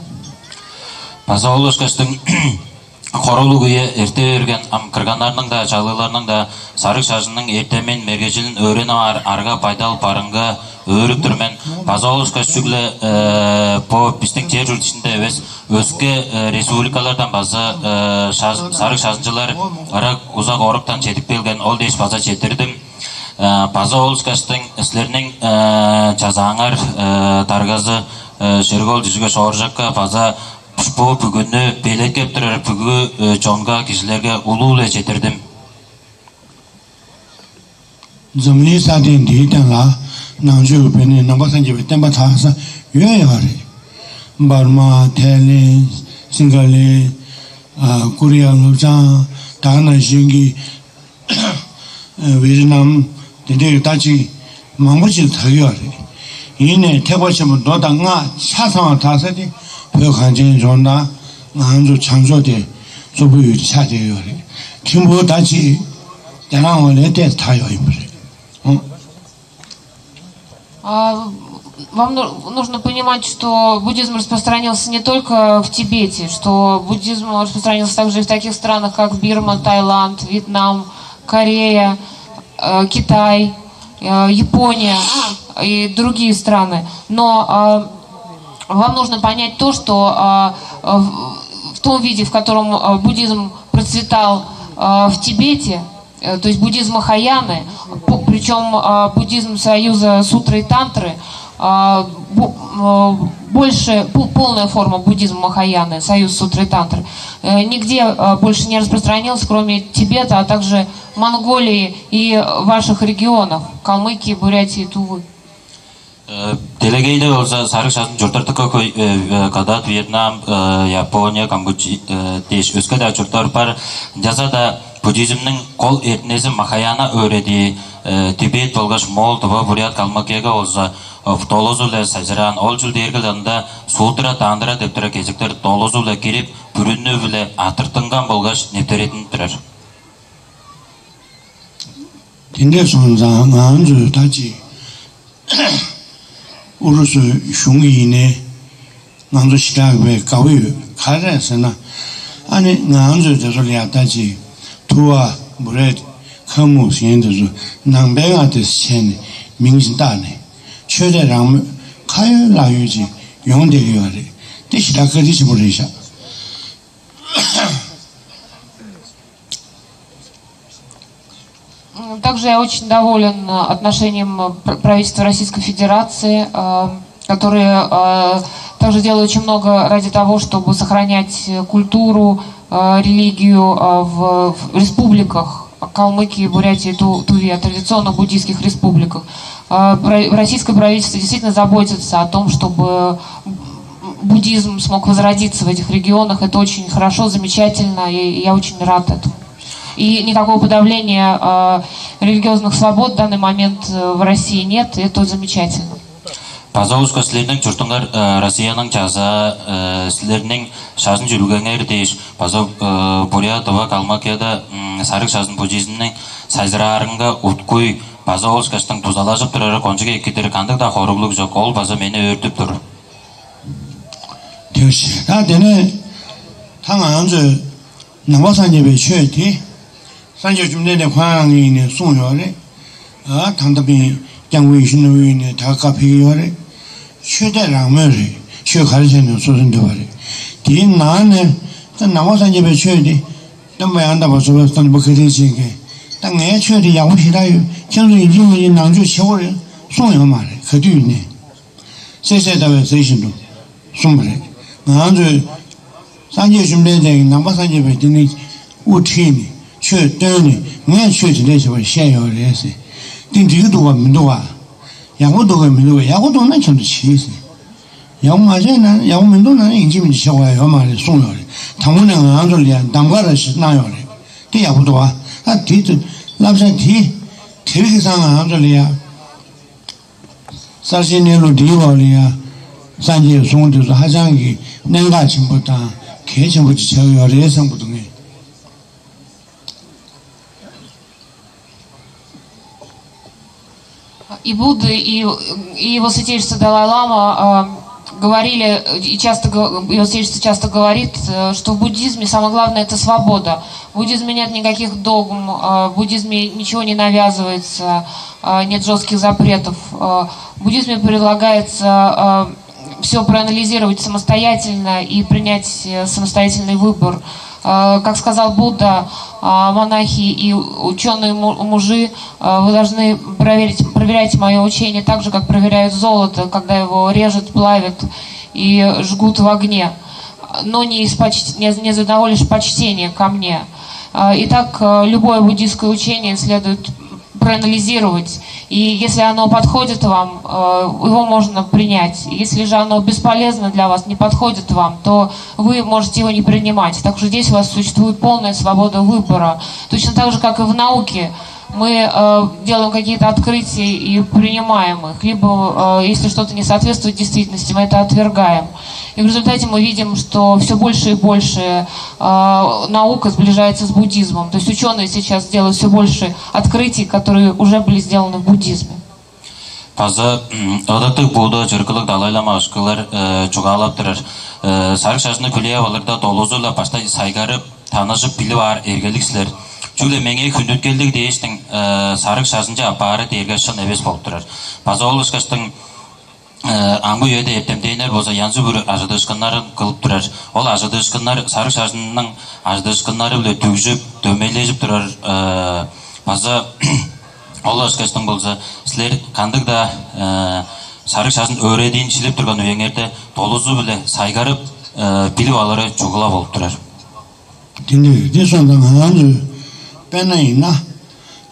База ол ышкаштың хоруглуг үе эрте берген ам кырганнарның-даа, чалыыларның-даа сарыг шажынның эртемин, мергежилин өөренип аар арга-байдал барынга өөрүп тур мен. База ол ышкаш чүгле бо биздин чер чурт ичинде эвес, өске республикалардан база сарыг шажынчылар ырак узак оруктан чедип келген, ол дээш база четтирдим. База ол ышкаштың силерниң чазааңар даргазы Шеригол Жүжүгеш Ооржакка база бо бүгүнү белеткеп турар бүгү чонга, кижилерге улуу-ле четтирдим. Замни садын дийден ла наңчы бени намбасан жибе темба тааса йөө яри. Барма, Тели, Сингали, Курия, Лужан, Тагна, Жинги, Вьетнам, динде дачи мамбучи тагыори. Ине тепочему дода ңа часама тааса ди пө канчен жонда ңаанзу чаңчо де субу юри ча де йори. Ким бу дачи Деран оле дес тайой бир. А, Вам ну- нужно понимать, что буддизм распространился не только в Тибете, что буддизм распространился также и в таких странах, как Бирма, Таиланд, Вьетнам, Корея. э, Китай, э, Япония и другие страны. Но э, вам нужно понять то, что э, в в том виде, в котором э, буддизм процветал э, в Тибете, э, то есть буддизм Махаяны, причем буддизм Союза Сутры и Тантры, э, бу- э, больше пу- полная форма буддизма Махаяны, Союз Сутры и Тантры, э, нигде э, больше не распространилась, кроме Тибета, а также Монголии и ваших регионов, Калмыкии, Бурятии, Тувы. Э, Делегейде болза сарыг шажын чурттар дыка хөй, э, э, Кадат, Вьетнам, э, Япония, Камбудж э, дээш өске-даа чурттар бар. Ынчалза-даа буддизмниң кол эртинези Махаяна өөредии, э, Тибет болгаш Моол, Тыва, Бурят, Калмыкияга болза э, долузу-биле сайзыраан. Ол чүл дээрге ында Сутра, Тантра деп турар кезектер долузу-биле кирип, бүрүнү-биле артыктынган болгаш нептерединип турар. Тендер сонза аңаан чүве дачи урусу шуңу ийне аңзы шкагбе кавы карасына. Ани аңаан чүве дазыл ятачи туа бурет каму сиен дазу наңбең атес чен миңзин даны. Чөде рамы кайы лаюжи ён дели вари. Диш дакы диш бурыша. Также я очень доволен э, отношением э, пр- правительства Российской Федерации, э, которые э, также делают очень много ради того, чтобы сохранять э, культуру, э, религию э, в, в республиках Калмыкии, Бурятии, Ту- Туве, традиционно буддийских республиках. Э, пра- Российское правительство действительно заботится о том, чтобы буддизм смог возродиться в этих регионах. Это очень хорошо, замечательно, и я очень рад этому. И никакого подавления э, религиозных свобод в данный момент э, в России нет, и это замечательно. База улуска силерниң чуртуңар э, Россияның чаза э, силерниң шажын чүрүгеңер дээш, база э, Бурятова, Калмыкияда м, сарыг шажын буддизмниң сайзыраарынга уткуй, база ол ышкаштың дузалажып турары кончуг экидир, кандыг-даа хоруглуг чок, ол база мени өөртүп тур. Дээш, а дене таң анчы намазан чебе чөй ти. Санче чүмдене хуараң ийне суң йори. А танда би кяңгы ишин үйне така пиги йори. Чөде раңмӧри, чө харышаны сузун дөвари. Тиин нааны та намазан чебе чөй ти. Дым баянда босу бостан бу кедей чеге. Та нге чөй ти ягу шираю. Чемзу инжи мини наңчу чевори. Суң йомари. Кедюйне. Сесе давай сешинду. Сумбре. Нганзу санче чүмден деги намазан чебе дини у тхини. Чө дөни. Нге чө тине чебе ше йори эси. Дин диги дуга мин дуга. Ягу дуга мин дуга. Ягу дуна чемзу чииси. Ягу маже на, ягу мин дуна инжи мин чевая йомари суң йори. Тамуна нганзу лия дамгара шит на йори. Ди ягу дуга. А ди ди лабжа ди. Тиви кисан нганзу лия. Саржинелу дивалия. Санче суң дузу хажанги ненга чимбутан. Ке чимбути чеве йори эсен будуңи. И Будды, и, и его святейшество Далай-Лама э, говорили, и часто го- его святейшество часто говорит, э, что в буддизме самое главное это свобода. В буддизме нет никаких догм, э, в буддизме ничего не навязывается, э, нет жестких запретов. Э, в буддизме предлагается э, все проанализировать самостоятельно и принять э, самостоятельный выбор. Э, Как сказал Будда, а, монахи и ученые мужи, э, вы должны проверить, проверять мое учение так же, как проверяют золото, когда его режут, плавят и жгут в огне, но не из, почт- не, не из одного лишь почтения ко мне. Э, Итак, э, любое буддийское учение следует проанализировать. И если оно подходит вам, э, его можно принять. Если же оно бесполезно для вас, не подходит вам, то вы можете его не принимать. Так что здесь у вас существует полная свобода выбора. Точно так же, как и в науке, мы э, делаем какие-то открытия и принимаем их. Либо, э, если что-то не соответствует действительности, мы это отвергаем. И в результате мы видим, что все больше и больше э, наука сближается с буддизмом. То есть ученые сейчас делают все больше открытий, которые уже были сделаны в буддизме. База м, ыдыктыг Будда чыркылыг Далай-Лама ышкылар э, чугаалап турар. Э, Сарыг шажны хүлээп алырда долузу-ла баштай сайгарып, таныжып билип аар эргелиг силер. Чүгле меңээ хүндүткелдиг дээштиң сарыг шажынче апаары дээрге шын эвес болуп турар. База ол ышкаштың амгы үеде эртемденнер болза янзы-бүрү ажыдыышкыннарын кылып турар. Ол ажыдыышкыннар сарыг шажынның ажыдыышкыннары-биле дүгжүп, дөмейлежип турар. База ол ышкаштың болза силер кандыг-даа сарыг шажын өөредиин шилип турган үеңерде долузу-биле сайгарып билип алыры чугула болуп турар. Динди дисондан хаанзы бена ина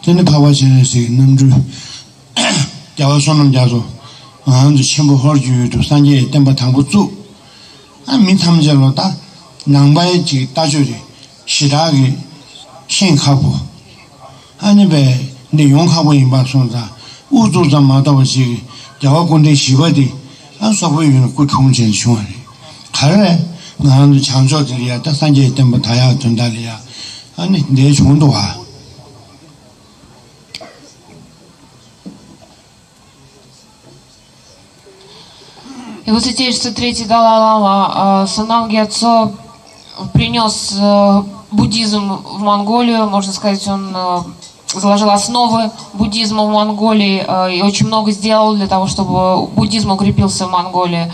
дини пава ченеси намжу дява сонум дязу хаанзы чимбу хоржу юду санже темба таңбутсу. А мин тамжарло да наңбай чиги дажури шидааги шен хабу. Ани бе нде ён хабу имба сонза узуза мадава чиги дява кунде шивади. А собу юну кучуун чен шуани. Кара наанды чаңчо дилия да санже темба таяа тундалия. Ани нде чуунду ва. Его Святейшество Третий Далай Лама Сонам Гьяцо принес буддизм в Монголию, можно сказать, он заложил основы буддизма в Монголии и очень много сделал для того, чтобы буддизм укрепился в Монголии.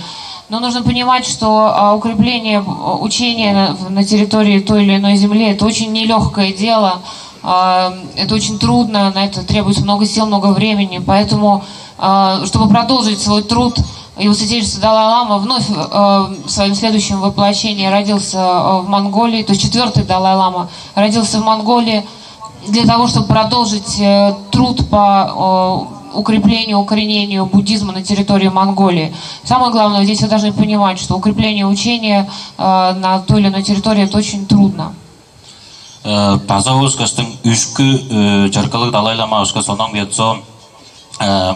Но нужно понимать, что укрепление учения на территории той или иной земли — это очень нелегкое дело, это очень трудно, на это требуется много сил, много времени. Поэтому, чтобы продолжить свой труд, его святейшество Далай Лама вновь своим следующим воплощением родился в Монголии, то есть четвертый Далай Лама родился в Монголии для того, чтобы продолжить труд по укреплению, укоренению буддизма на территории Монголии. Самое главное, здесь вы должны понимать, что укрепление учения на той или иной территории — это очень трудно. База ол ышкаштың үшкү чыркылыг далайлама ышкаш онон бетсо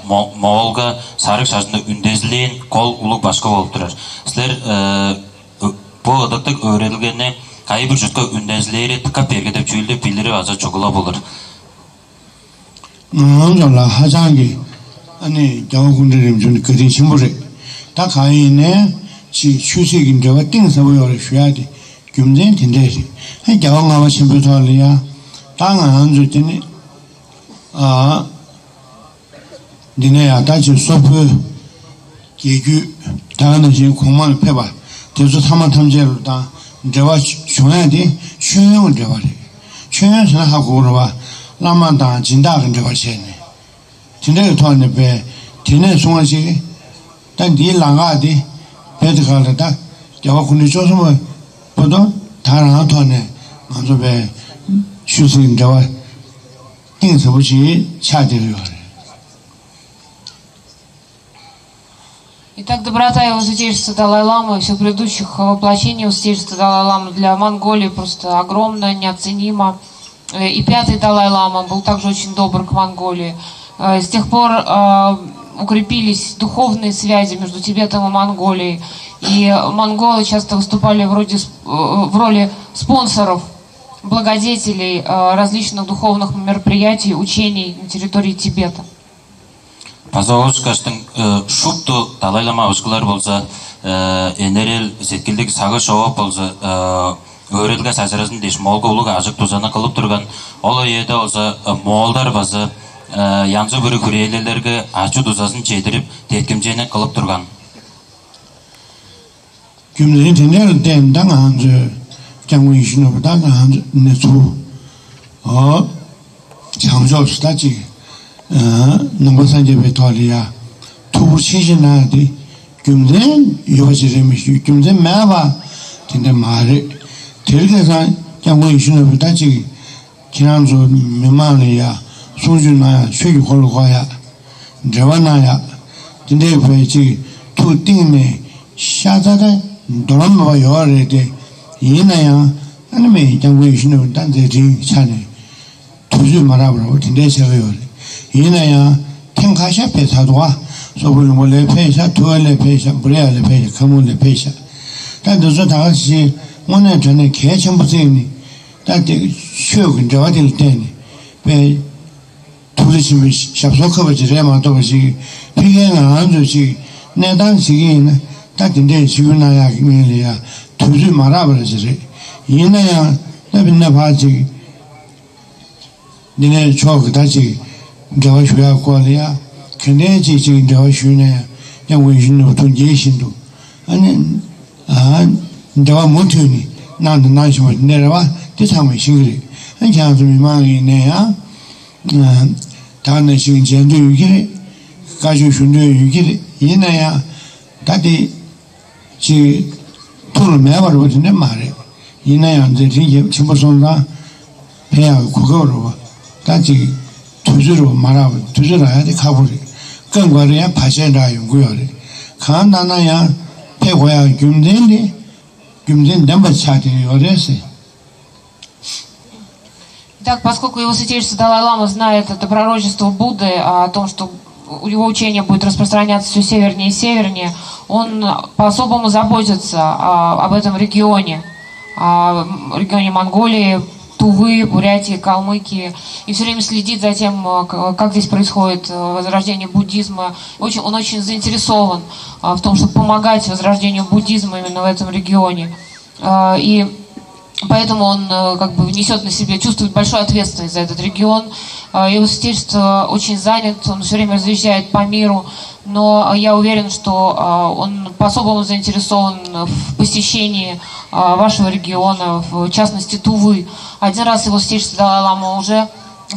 Моолга сарыг шажынны үндезилээн кол улуг башкы болуп турар. Силер бу ыдыктыг өөредилгени кайы бир чутка үндезилээри тыкап берге деп чүүлдү билири база чугула болур. Ынчалла хажаанги ани дява хүнрерим чүнү кыдыышым буре. Та кайыне чи чүсегин дява тиң савы оре шуяди. Гүмзен тиндер. Хай дява ава шимбе торлия. Таң анзу тини а дине ята чи сопу. Кегү тагана жин куман пеба. Тезу тама тамжер да дява шуяди шуян дява ре. Шуян сына хакурва ламан да жинда гын дява шени. Тинде тони бе тине суңа чиги. Дан ди ланга ди беди калды да дява куни чозу мо бодо тарана тони манзу бе шусин дява тиң сабу чиги ча дери бар. Итак, доброта его святейшества Далай-Ламы и всех предыдущих воплощений его святейшества Далай-Ламы для Монголии просто огромная, неоценима. И пятый Далай-Лама был также очень добр к Монголии. С тех пор укрепились духовные связи между Тибетом и Монголией. И монголы часто выступали вроде в роли спонсоров, благодетелей различных духовных мероприятий, учений на территории Тибета. База ол ышкаштың шупту далайлама авышкылар болза энерел сеткилдиг сагыш оок болза өөрелге сажыразын дээш моолга улуг ажык дузаны кылып турган. Ол ыйеде болза моолдар база янзы бүрү хүрээлелерге ачы дузазын чедирип деткимчени кылып турган. Гүмзээн тенер ден даң аанзы чаңгы ишин обудаан аанзы не суу. О чаңчы обуста чиги нымбасан чебе тоолия. Туур шижи наады гүмзээн юва чиремиш гүмзээн мээба тенде маары. Терге сан чаңгы ишин обуда чиги Киранзу мимаалыя, суунчуная, шөй холугая, древаная, динде бэчи ту динме шазада дорамба йоореде. Ийин аян аны ме дянгуй шүнү данзе дин чаны. Түзү марабра динде чагыйор. Ийин аян тен каша пе садуга. Собулуңуле пеша, туэле пеша, буряле пеша, камуле пеша. Та дызы тагыс чи муне төне кечен бузыйны. Та шөөгүн жава дилтени. Бе тули чимиш шапсо кыбы жире мадо быжи. Пиген аан жочи. Недан сигин. Та динде сигүн аяк милия. Түзү мара быжи. Ийин аян да бинне паажи. Ниле чок дачи, давай шуя куалия, кенечи чигин давай шуйная, я уйжин утун дешинду. Ани а давай мутуни, нанды наншимут нерева, ты самый шингри. Ани чанзу миманги нея, таны шингин ченду югири, кажу шунду югири, иная, дати чи туру мея бар бутунде маре. Иная янзы ринге чимбо сонда, пея куга бар ба. Дати түзүр мара, түзүр аяды кабури. Кынгвария пачен район гуяри. Каан дана я пе гоя гюмденди, гюмден демба чатыны оресе. Итак, поскольку его святейшество Далай-Лама знает это пророчество Будды о том, что его учение будет распространяться все севернее и севернее, он по-особому заботится о, об этом регионе, о регионе Монголии, Тувы, Бурятии, Калмыкии. И все время следит за тем, как здесь происходит возрождение буддизма. Очень, он очень заинтересован в том, чтобы помогать возрождению буддизма именно в этом регионе. И поэтому он как бы несет на себе, чувствует большую ответственность за этот регион. Его святейшество очень занят, он все время разъезжает по миру, но я уверен, что он по-особому заинтересован в посещении вашего региона, в частности Тувы. Один раз его святейшество Далай-Лама уже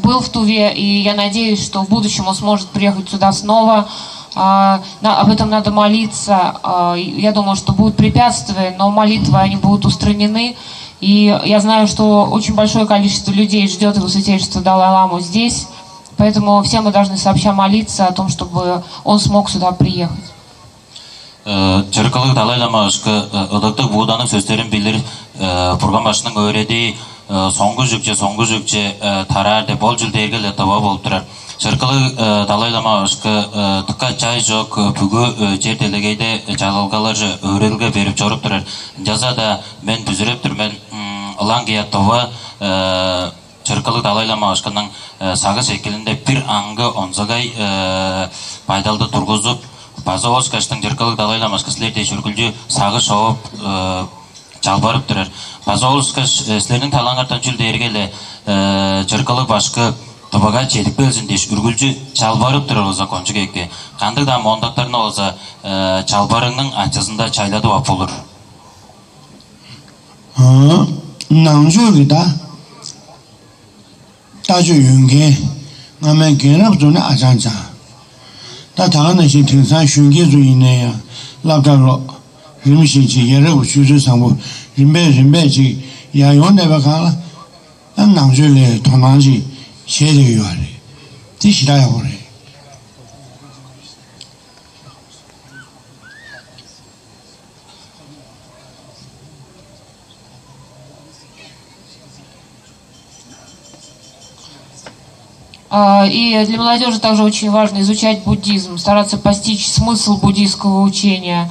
был в Туве, и я надеюсь, что в будущем он сможет приехать сюда снова. А, на, об этом надо молиться. А, я думаю, что будут препятствия, но молитвой они будут устранены. И я знаю, что очень большое количество людей ждет его святейшество Далай-Ламу здесь. Поэтому все мы должны сообща молиться о том, чтобы он смог сюда приехать. Чырык кылыг Далай-Лама ышкы ыдыктыг Будданың сөстерин билир, Бурган башкының өөредии соңгу жүкче, соңгу жүкче тараар деп ол чүл дээрге-ле тыва болуп турар. Чырык кылыг Далай-Лама ышкы дыка чай чок бүгү чер делегейде чалалгаларже өөредилге берип чоруп турар. Ынчалза-даа мен бүзүреп тур мен, ылаңгыя тыва Чырык кылыг Далай-Лама башкының сагыш экилинде бир аңгы онзагай байдалды тургузуп, база ол ышкаштың Чырык кылыг Далай-Лама башкы силер дээш үргүлчү сагыш човап, чалбарып турар. База ол ышкаш силерниң талаңардан чүл дээрге-ле Чырык кылыг башкы Тывага чедип келзин дээш үргүлчү чалбарып турар болза кончуг эки. Кандыг-даа мондактарны болза чалбарыңның ачызында чайладып ап болур. Наңчы өгү да дажы үңге ңамай генап зуну ажаанчаа. Да тагана ши тенсан шүңге зу инея лабдарло. Римшинчи ерек учузу самбу римбе римбе чи яйон эбе каала. Ан наңчы өле тонаанчи шеде юари. Ти ширая хуре. И для молодежи также очень важно изучать буддизм, стараться постичь смысл буддийского учения.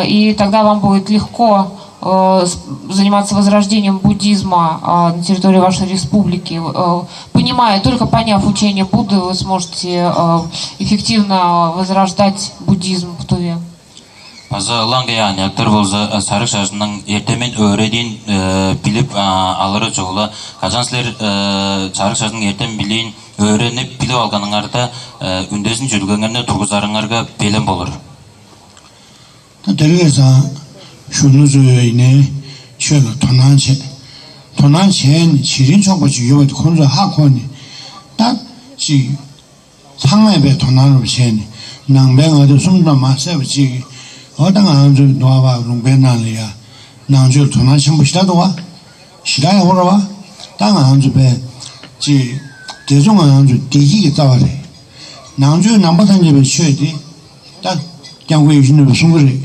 И тогда вам будет легко заниматься возрождением буддизма на территории вашей республики, понимая, только поняв учение Будды, вы сможете эффективно возрождать буддизм в Туве. База ылаңгыя аныяктар болза сарыг шажынның эртемин өөредиин билип алыры чогула. Кажан силер сарыг шажынның эртем билиин өөренип билип алганыңарда үндезин чүдүлгеңерни тургузарыңарга белен болур. Дерге саң шуну зөөйне чөөлө тонаан че тонаан чээн ширин чогба чүгүвет хунза ха кони. Дат чи Саңай бе тонар бижээни, ынаңбең ады сумда маса бичиги, одаң аанчы дуаваа уруңбенаалыя, наңчы тонар чым быштадыва, шыдай авырава, даң аанчы бе, чи, дезуң аанчы диги тавари. Наңчы намба санчы бе чөди, да, дяңгу ижини бе суңгыри.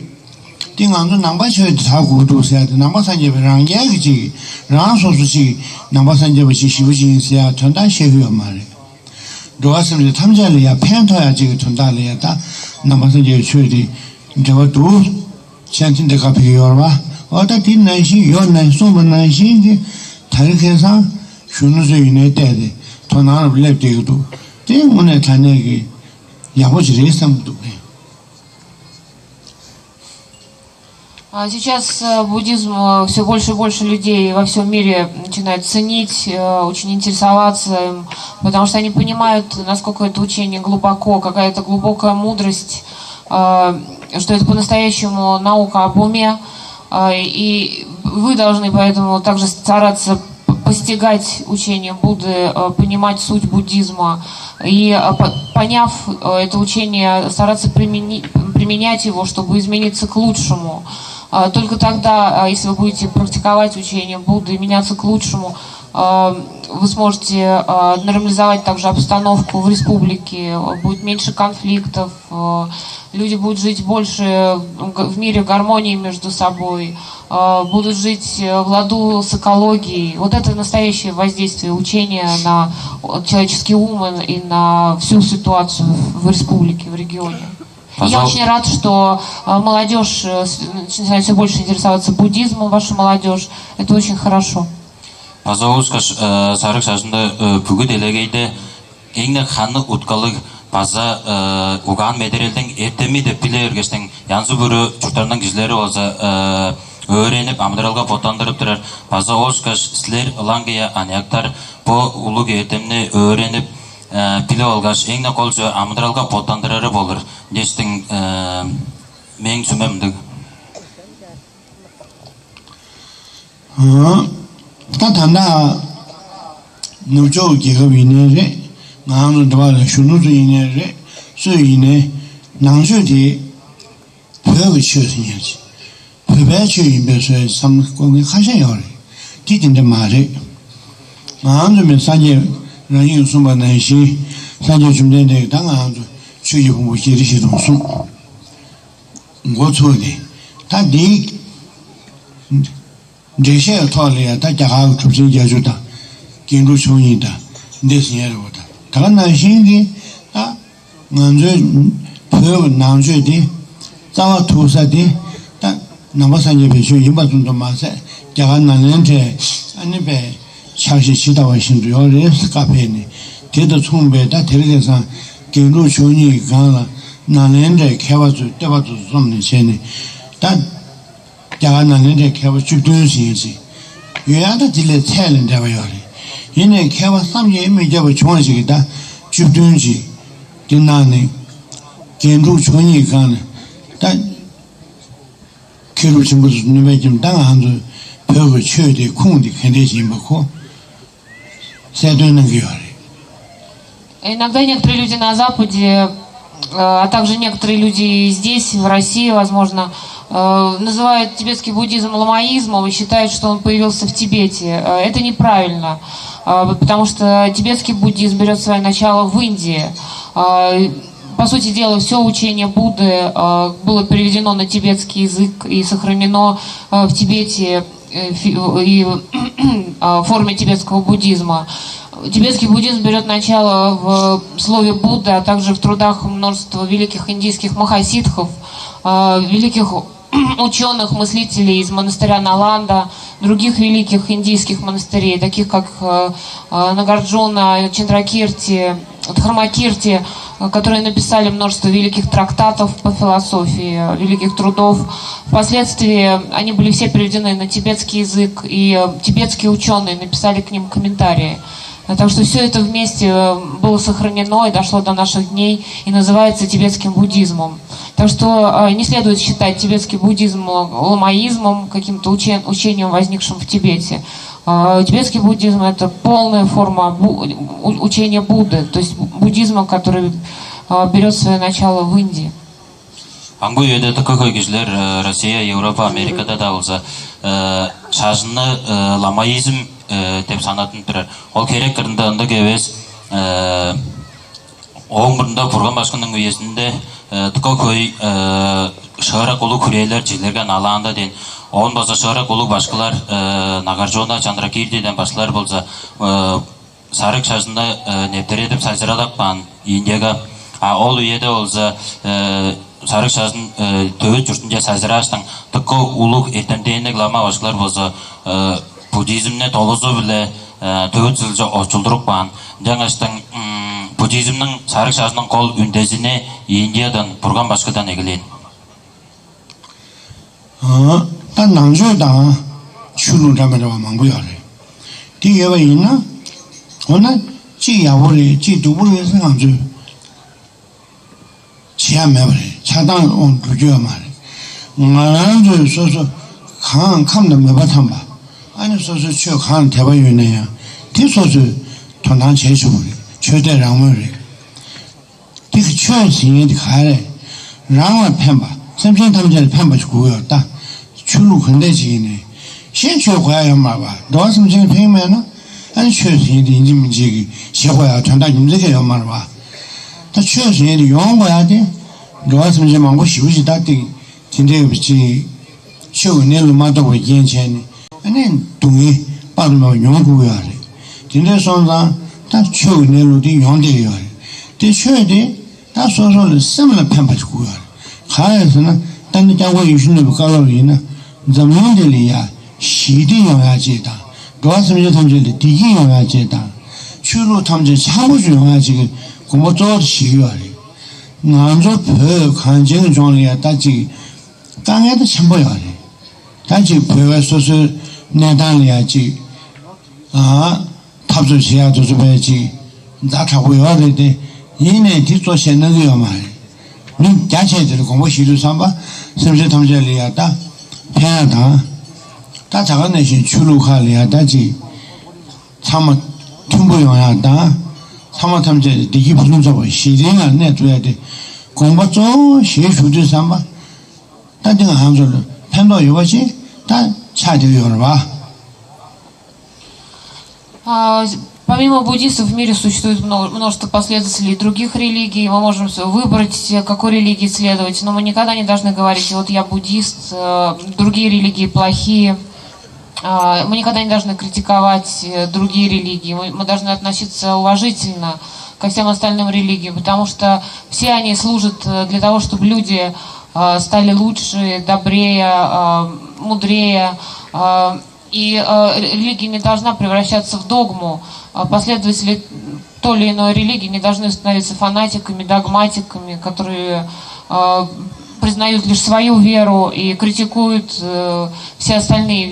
Дин анзы намба чөди таа курдуг сяды, намба санчы бе раңгия кичиги, раан сосу чиги, намба санчы бе чи шивы чиин сяа, тонда шеви амари. Дугасымче тамчаалыя, пен тояачыгы тундалыя-даа, намазын чедип чүве-дир. Чыва дуур, чентинде капиги йорва. Ода дин найши, йон най, сумба найшиинги, тарихесан, шунузу үйнетеди, тонаар билеп дегиду. Дин муне танеги, япо чирээсам дугу. А сейчас э, буддизм все больше и больше людей во всем мире начинают ценить, э, очень интересоваться им, потому что они понимают, насколько это учение глубоко, какая это глубокая мудрость, э, что это по-настоящему наука об уме. Э, И вы должны поэтому также стараться постигать учение Будды, э, понимать суть буддизма и, э, поняв э, это учение, стараться применять его, чтобы измениться к лучшему. Только тогда, если вы будете практиковать учение Будды и меняться к лучшему, вы сможете нормализовать также обстановку в республике, будет меньше конфликтов, люди будут жить больше в мире гармонии между собой, будут жить в ладу с экологией. Вот это настоящее воздействие учения на человеческий ум и на всю ситуацию в республике, в регионе. Я очень рад, что молодежь начинает все больше интересоваться буддизмом, ваша молодежь. Это очень хорошо. База ол ышкаш сарыг шажында бүгү делегейде эң-не ханы уткалыг база угаан медерелдең эртеми деп биле бергештиң, янзы-бүрү чурттарның кижилери болза өөренип, амыдыралга боттандырып турар. База ол ышкаш силер ылаңгыя аныяктар бо улуг эртемни өөренип, билип алгаш, эң-не кол чүве амыдыралга боттандырары болур дээштиң, мээң сүмем ындыг. Та танда нывчок кигап ийнери, гаамзы дываале шунузу ийнери, су ийне, наңчы дии пөөгү чүвезиңерчи. Пөбээ чүве ийин бе сөй самлык көңү кажа ёр. Дидинде маары. Гаамзы мен садже ранги сумбандан иши, садже чүмден дег даң гаамзы чү жи бумбу чери ши думсун. Ngo tsude, ta dii ndreshe tole ya, ta jagaag tupsin jaju ta, gendu chonyi ta, ndesnyere wo ta. Taka na shingi, ta nganzo pyo nangjo di, tsawa tusa di, ta namba sanje pecho yinpa zundu ma se, jaga nalen tre, ani pe, ཕྱག་བཞེས་ཇི་ལྟ་བ་བཞིན་དུ་ཡོད་རེད། བཀའ་ཕེབས་ནས་དེ་དང་མཚུངས་པའི་ད་དེ་རིང་ཁ་སང་རྒྱན་དྲུག་མཆོག་གཉིས་སྒང་ལ་ནཱ་ལེནྡྲའི་མཁས་པ་ཚོས་བསྟོད་པ་ཚོ་རྩོམ་ནས་བྱས་ནས་ད་རྒྱ་གར་ནཱ་ལེནྡྲའི་མཁས་པ་བཅུ་བདུན་ཟིན་ཡིན་ཟིན་ཡོད། ཡང་ད་དེ་ལས་ཚད་ལས་འདས་པ་ཡོད་རེད། ཡིན་ནའི་མཁས་པ་བསམ་གྱིས་མི་ཁྱབ་པ་བྱུང་བ་ཞིག་གིས་ད་བཅུ་བདུན་ཅིག་དེ་ནང་ནས་རྒྱན་དྲུག་མཆོག་གཉིས་སྒང་ལ་ད། མཁས་གྲུབ་ཆེན་པོ་ཚོ་ནུས་པའི་ཁྱིམ་ད་ང་ཚོ་བོད་ཀྱི་ཆོས་དེ་ཁུངས་དེ་ག་འདྲས་ཡིན་པ་ཁོ་གསལ་སྟོན་གནང་གི་ཡོད་རེད། Иногда некоторые люди на Западе, э, а также некоторые люди и здесь, в России, возможно, э, называют тибетский буддизм ламаизмом и считают, что он появился в Тибете. Э, Это неправильно, э, потому что тибетский буддизм берет свое начало в Индии. Э, По сути дела, все учение Будды э, было переведено на тибетский язык и сохранено э, в Тибете э, фи- и э, в форме тибетского буддизма. Тибетский буддизм берет начало в слове Будда, а также в трудах множества великих индийских махасидхов, э, великих ученых, мыслителей из монастыря Наланда, других великих индийских монастырей, таких как э, э, Нагарджуна, Чандракирти, Дхармакирти, э, которые написали множество великих трактатов по философии, великих трудов. Впоследствии они были все переведены на тибетский язык, и э, тибетские ученые написали к ним комментарии. Так что все это вместе э, было сохранено и дошло до наших дней и называется тибетским буддизмом. Так что э, не следует считать тибетский буддизм э, ламаизмом, каким-то учен- учением, возникшим в Тибете. А Тибетский буддизм — это полная форма бу- у- учения Будды, то есть буддизма, который э, берет свое начало в Индии. Аңгы үеде дыка хөй кижилер э, Россия, Европа, Америкада да болза э, шажынны э, ламаизм э, деп санаттынып турар. Ол херек кырында ындыг эвес. Э, Ооң мурнунда Бурган башкының үезинде э, дыка хөй э, шыырак улуг хүрээлер чиглерген алаанда дээн. Оон база шыырак улуг башкылар э, Нагарджуна, Чандракирти дээн башкылар болза э, сарыг шажында э, нептередип сайзыралап каан Индияга. А ол үеде болза э, сарыг шажын э, төвүт чуртунче сайзырааштың дыка улуг эртемденниг лама башкылар болза э, буддизмни долузу-биле э, төвүт сылче очулдуруп каан. Ынчангаштың м, буддизмниң сарыг шажының кол үндезини Индиядан Бурган башкыдан эгелээн. ཨ་ད་ནང་ཆོས་དང་ཆོས་ལུགས་འདྲ་མི་འདྲ་བ་མང་པོ་ཡོད་རེད། དེ་ཡོད་པ་ཡིན་ན། འོ་ན་གཅིག་ཡག་པོ་རེད། གཅིག་སྡུག་པོ་རེད་ཟེར་ང་ཚོས་བྱེད་ཡ་མེད་པ་རེད། ཆགས་སྡང་འོང་འགྲོ་རྒྱུ་ཡོད་མ་རེད། ང་རང་ཚོས་སོ་སོ་གང་ཁམས་དང་མོས་པ་འཐམས་པ། ཨ་ནི་སོ་སོའི་ཆོས་གང་དད་པ་ཡོད་ན་ཡང་དེ་སོ་སོས་དོ་སྣང་བྱེད་ཆོག་གི་རེད། ཆོས་དད་རང་མོས་རེད། དེ་གི་ཆོས་ཟེར་མཁན་དེ་ག་རེ་རེད། རང་ལ་ཕན་པ། སེམས་ཅན་ཐམས་ཅད་ལ་ཕན་པ་ཞིག་དགོས་ཀྱི་ཡོད་ད། ཆོས་ལུགས་ག་འདྲ་ཅིག་ཡིན་ནའི་གཞན་ཆོས་དགོས་ཡ་ཡོད་མ་རེད་པ། འགྲོ་བ་སེམས་ཅན་ལ་ཕན་གྱི་མེད་ན། ཨ་ནི་ཆོས་ཟེར་མཁན་དེ་ཡིན་གཅིག་མིན་གཅིག་གི་བྱེད་དགོས་ཡ་དོན་དག་རྒྱུ་མཚན་གང་ཡོད་མ་རེད་པ། ད་ཆོས་ཟེར་མཁན་དེ་ཡོང་དགོས་ཡ་དེ། འགྲོ་བ་སེམས་ཅན་མང་པོ་ཞེ་པོ་ཅིག་ད་དེ་དེ་འདྲའི་ཅིག་ཆོས་ཀྱི་གནས་ལུགས་མ་རྟོགས་པའི་རྐྱེན་བྱས་ནས། ཨ་ནི་སྡུག་བསྔལ་དཔག་ཏུ་མེད་པ་མྱོང་དགོས་ཀྱི་ཡོད་རེད། དེ་འདྲ་སོང་ཙང་ད་ཆོས་ཀྱི་གནས་ལུགས་དེ་ཡོང་བསྡད་ཀྱི་ཡོད་རེད། དེ་ཆོས་དེ་ད་སོ་སོ་ལ་སེམས་ལ་ཕན་པ་ཞིག་དགོས་ཀྱི་ཡོད་རེད། ག་རེ་ཟེར་ན། ད་ནི་སྐྱབས་མགོན་ཡེ་ཤེས་ནོར་བུའི་བཀའ་སློབ་ཡིན་ན། འཛམ་གླིང་འདི་ལ་ཡ་ཞི་བདེ་ཡོང་ཡ་ཅིག་དང་། འགྲོ་བ་སེམས་ཅན་ཐམས་ཅད་ལ་བདེ་སྐྱིད་ཡོང་ཡ་ཅིག་དང་། ཆོས་ལུགས་ཐམས་ཅད་འཆམ་པོ་ཅིག་ཡོང་ཡ་ཅིག་གི་དགོངས་པ་གཙོ་བོར་བཞེས་ཀྱི་ཡོད་རེད། ང་ཚོ་བོད་གངས་ཅན་གྱི་ལྗོངས་ལ་ཡ་ད་ཅིག་དཀའ་ངལ་ད་ཆེན་པོ་ཡོད་རེད། ད་ཅིག་བོད་པའི་སོ་སོའི་གནས་སྟངས་ལ་ཡ་ཅིག་ཨ་འཐབ་རྩོད་བྱེད་ཡག་དེ་ཚོ་དཔེ་ཅིག་ཛ་དྲག་པོ་ཡོད་རེད་དེ། ཡིན་ནའི་དེ་གཙོ་ཆེར་གནང་གི་ཡོད་མ་རེད། མི་རྒྱ་ཆེ་དེ་ལ་དགོངས་པ་བཞེས་དུས་ཙམ་པ། སེམས་ཅན་ཐམས་ཅད་ལ་ཡ་ད་ཕན་ཡ་དང་། ད་ད་ག་ནང་བཞིན་ཆོས་ལུགས་ཁག་ལ་ཡ་ད་ཅིག་ཚང་མ་མཐུན་པོ་ཡོང་ཡ་དང་། ཚང་མ་ཐམས་ཅད་བདེ་སྐྱིད་ཕུན་སུམ་ཚོགས་པ་ཞི་བདེའི་ངང་གནས་ཐུབ་ཡ་དེ་དགོངས་པ་གཙོ་བོ་བཞེས་བཞུགས་དུས་ཙམ་པ། ད་འདི་ང་རང་ཚོ་ལ་ཕན་ཐོགས་ཡོད་པ་ཅིག་ད་ཆགས་བསྡད་ཡོད་རེད་པ། А, Помимо буддистов в мире существует мно- множество последователей других религий. Мы можем с- выбрать, э, какой религии следовать, но мы никогда не должны говорить: «Вот я буддист, э, другие религии плохие». А, Мы никогда не должны критиковать, э, другие религии. Мы, мы должны относиться уважительно ко всем остальным религиям, потому что все они служат, э, для того, чтобы люди, э, стали лучше, добрее, э, мудрее. Э, И э, ре- религия не должна превращаться в догму. А Последователи той или иной религии не должны становиться фанатиками, догматиками, которые э, признают лишь свою веру и критикуют э, все остальные.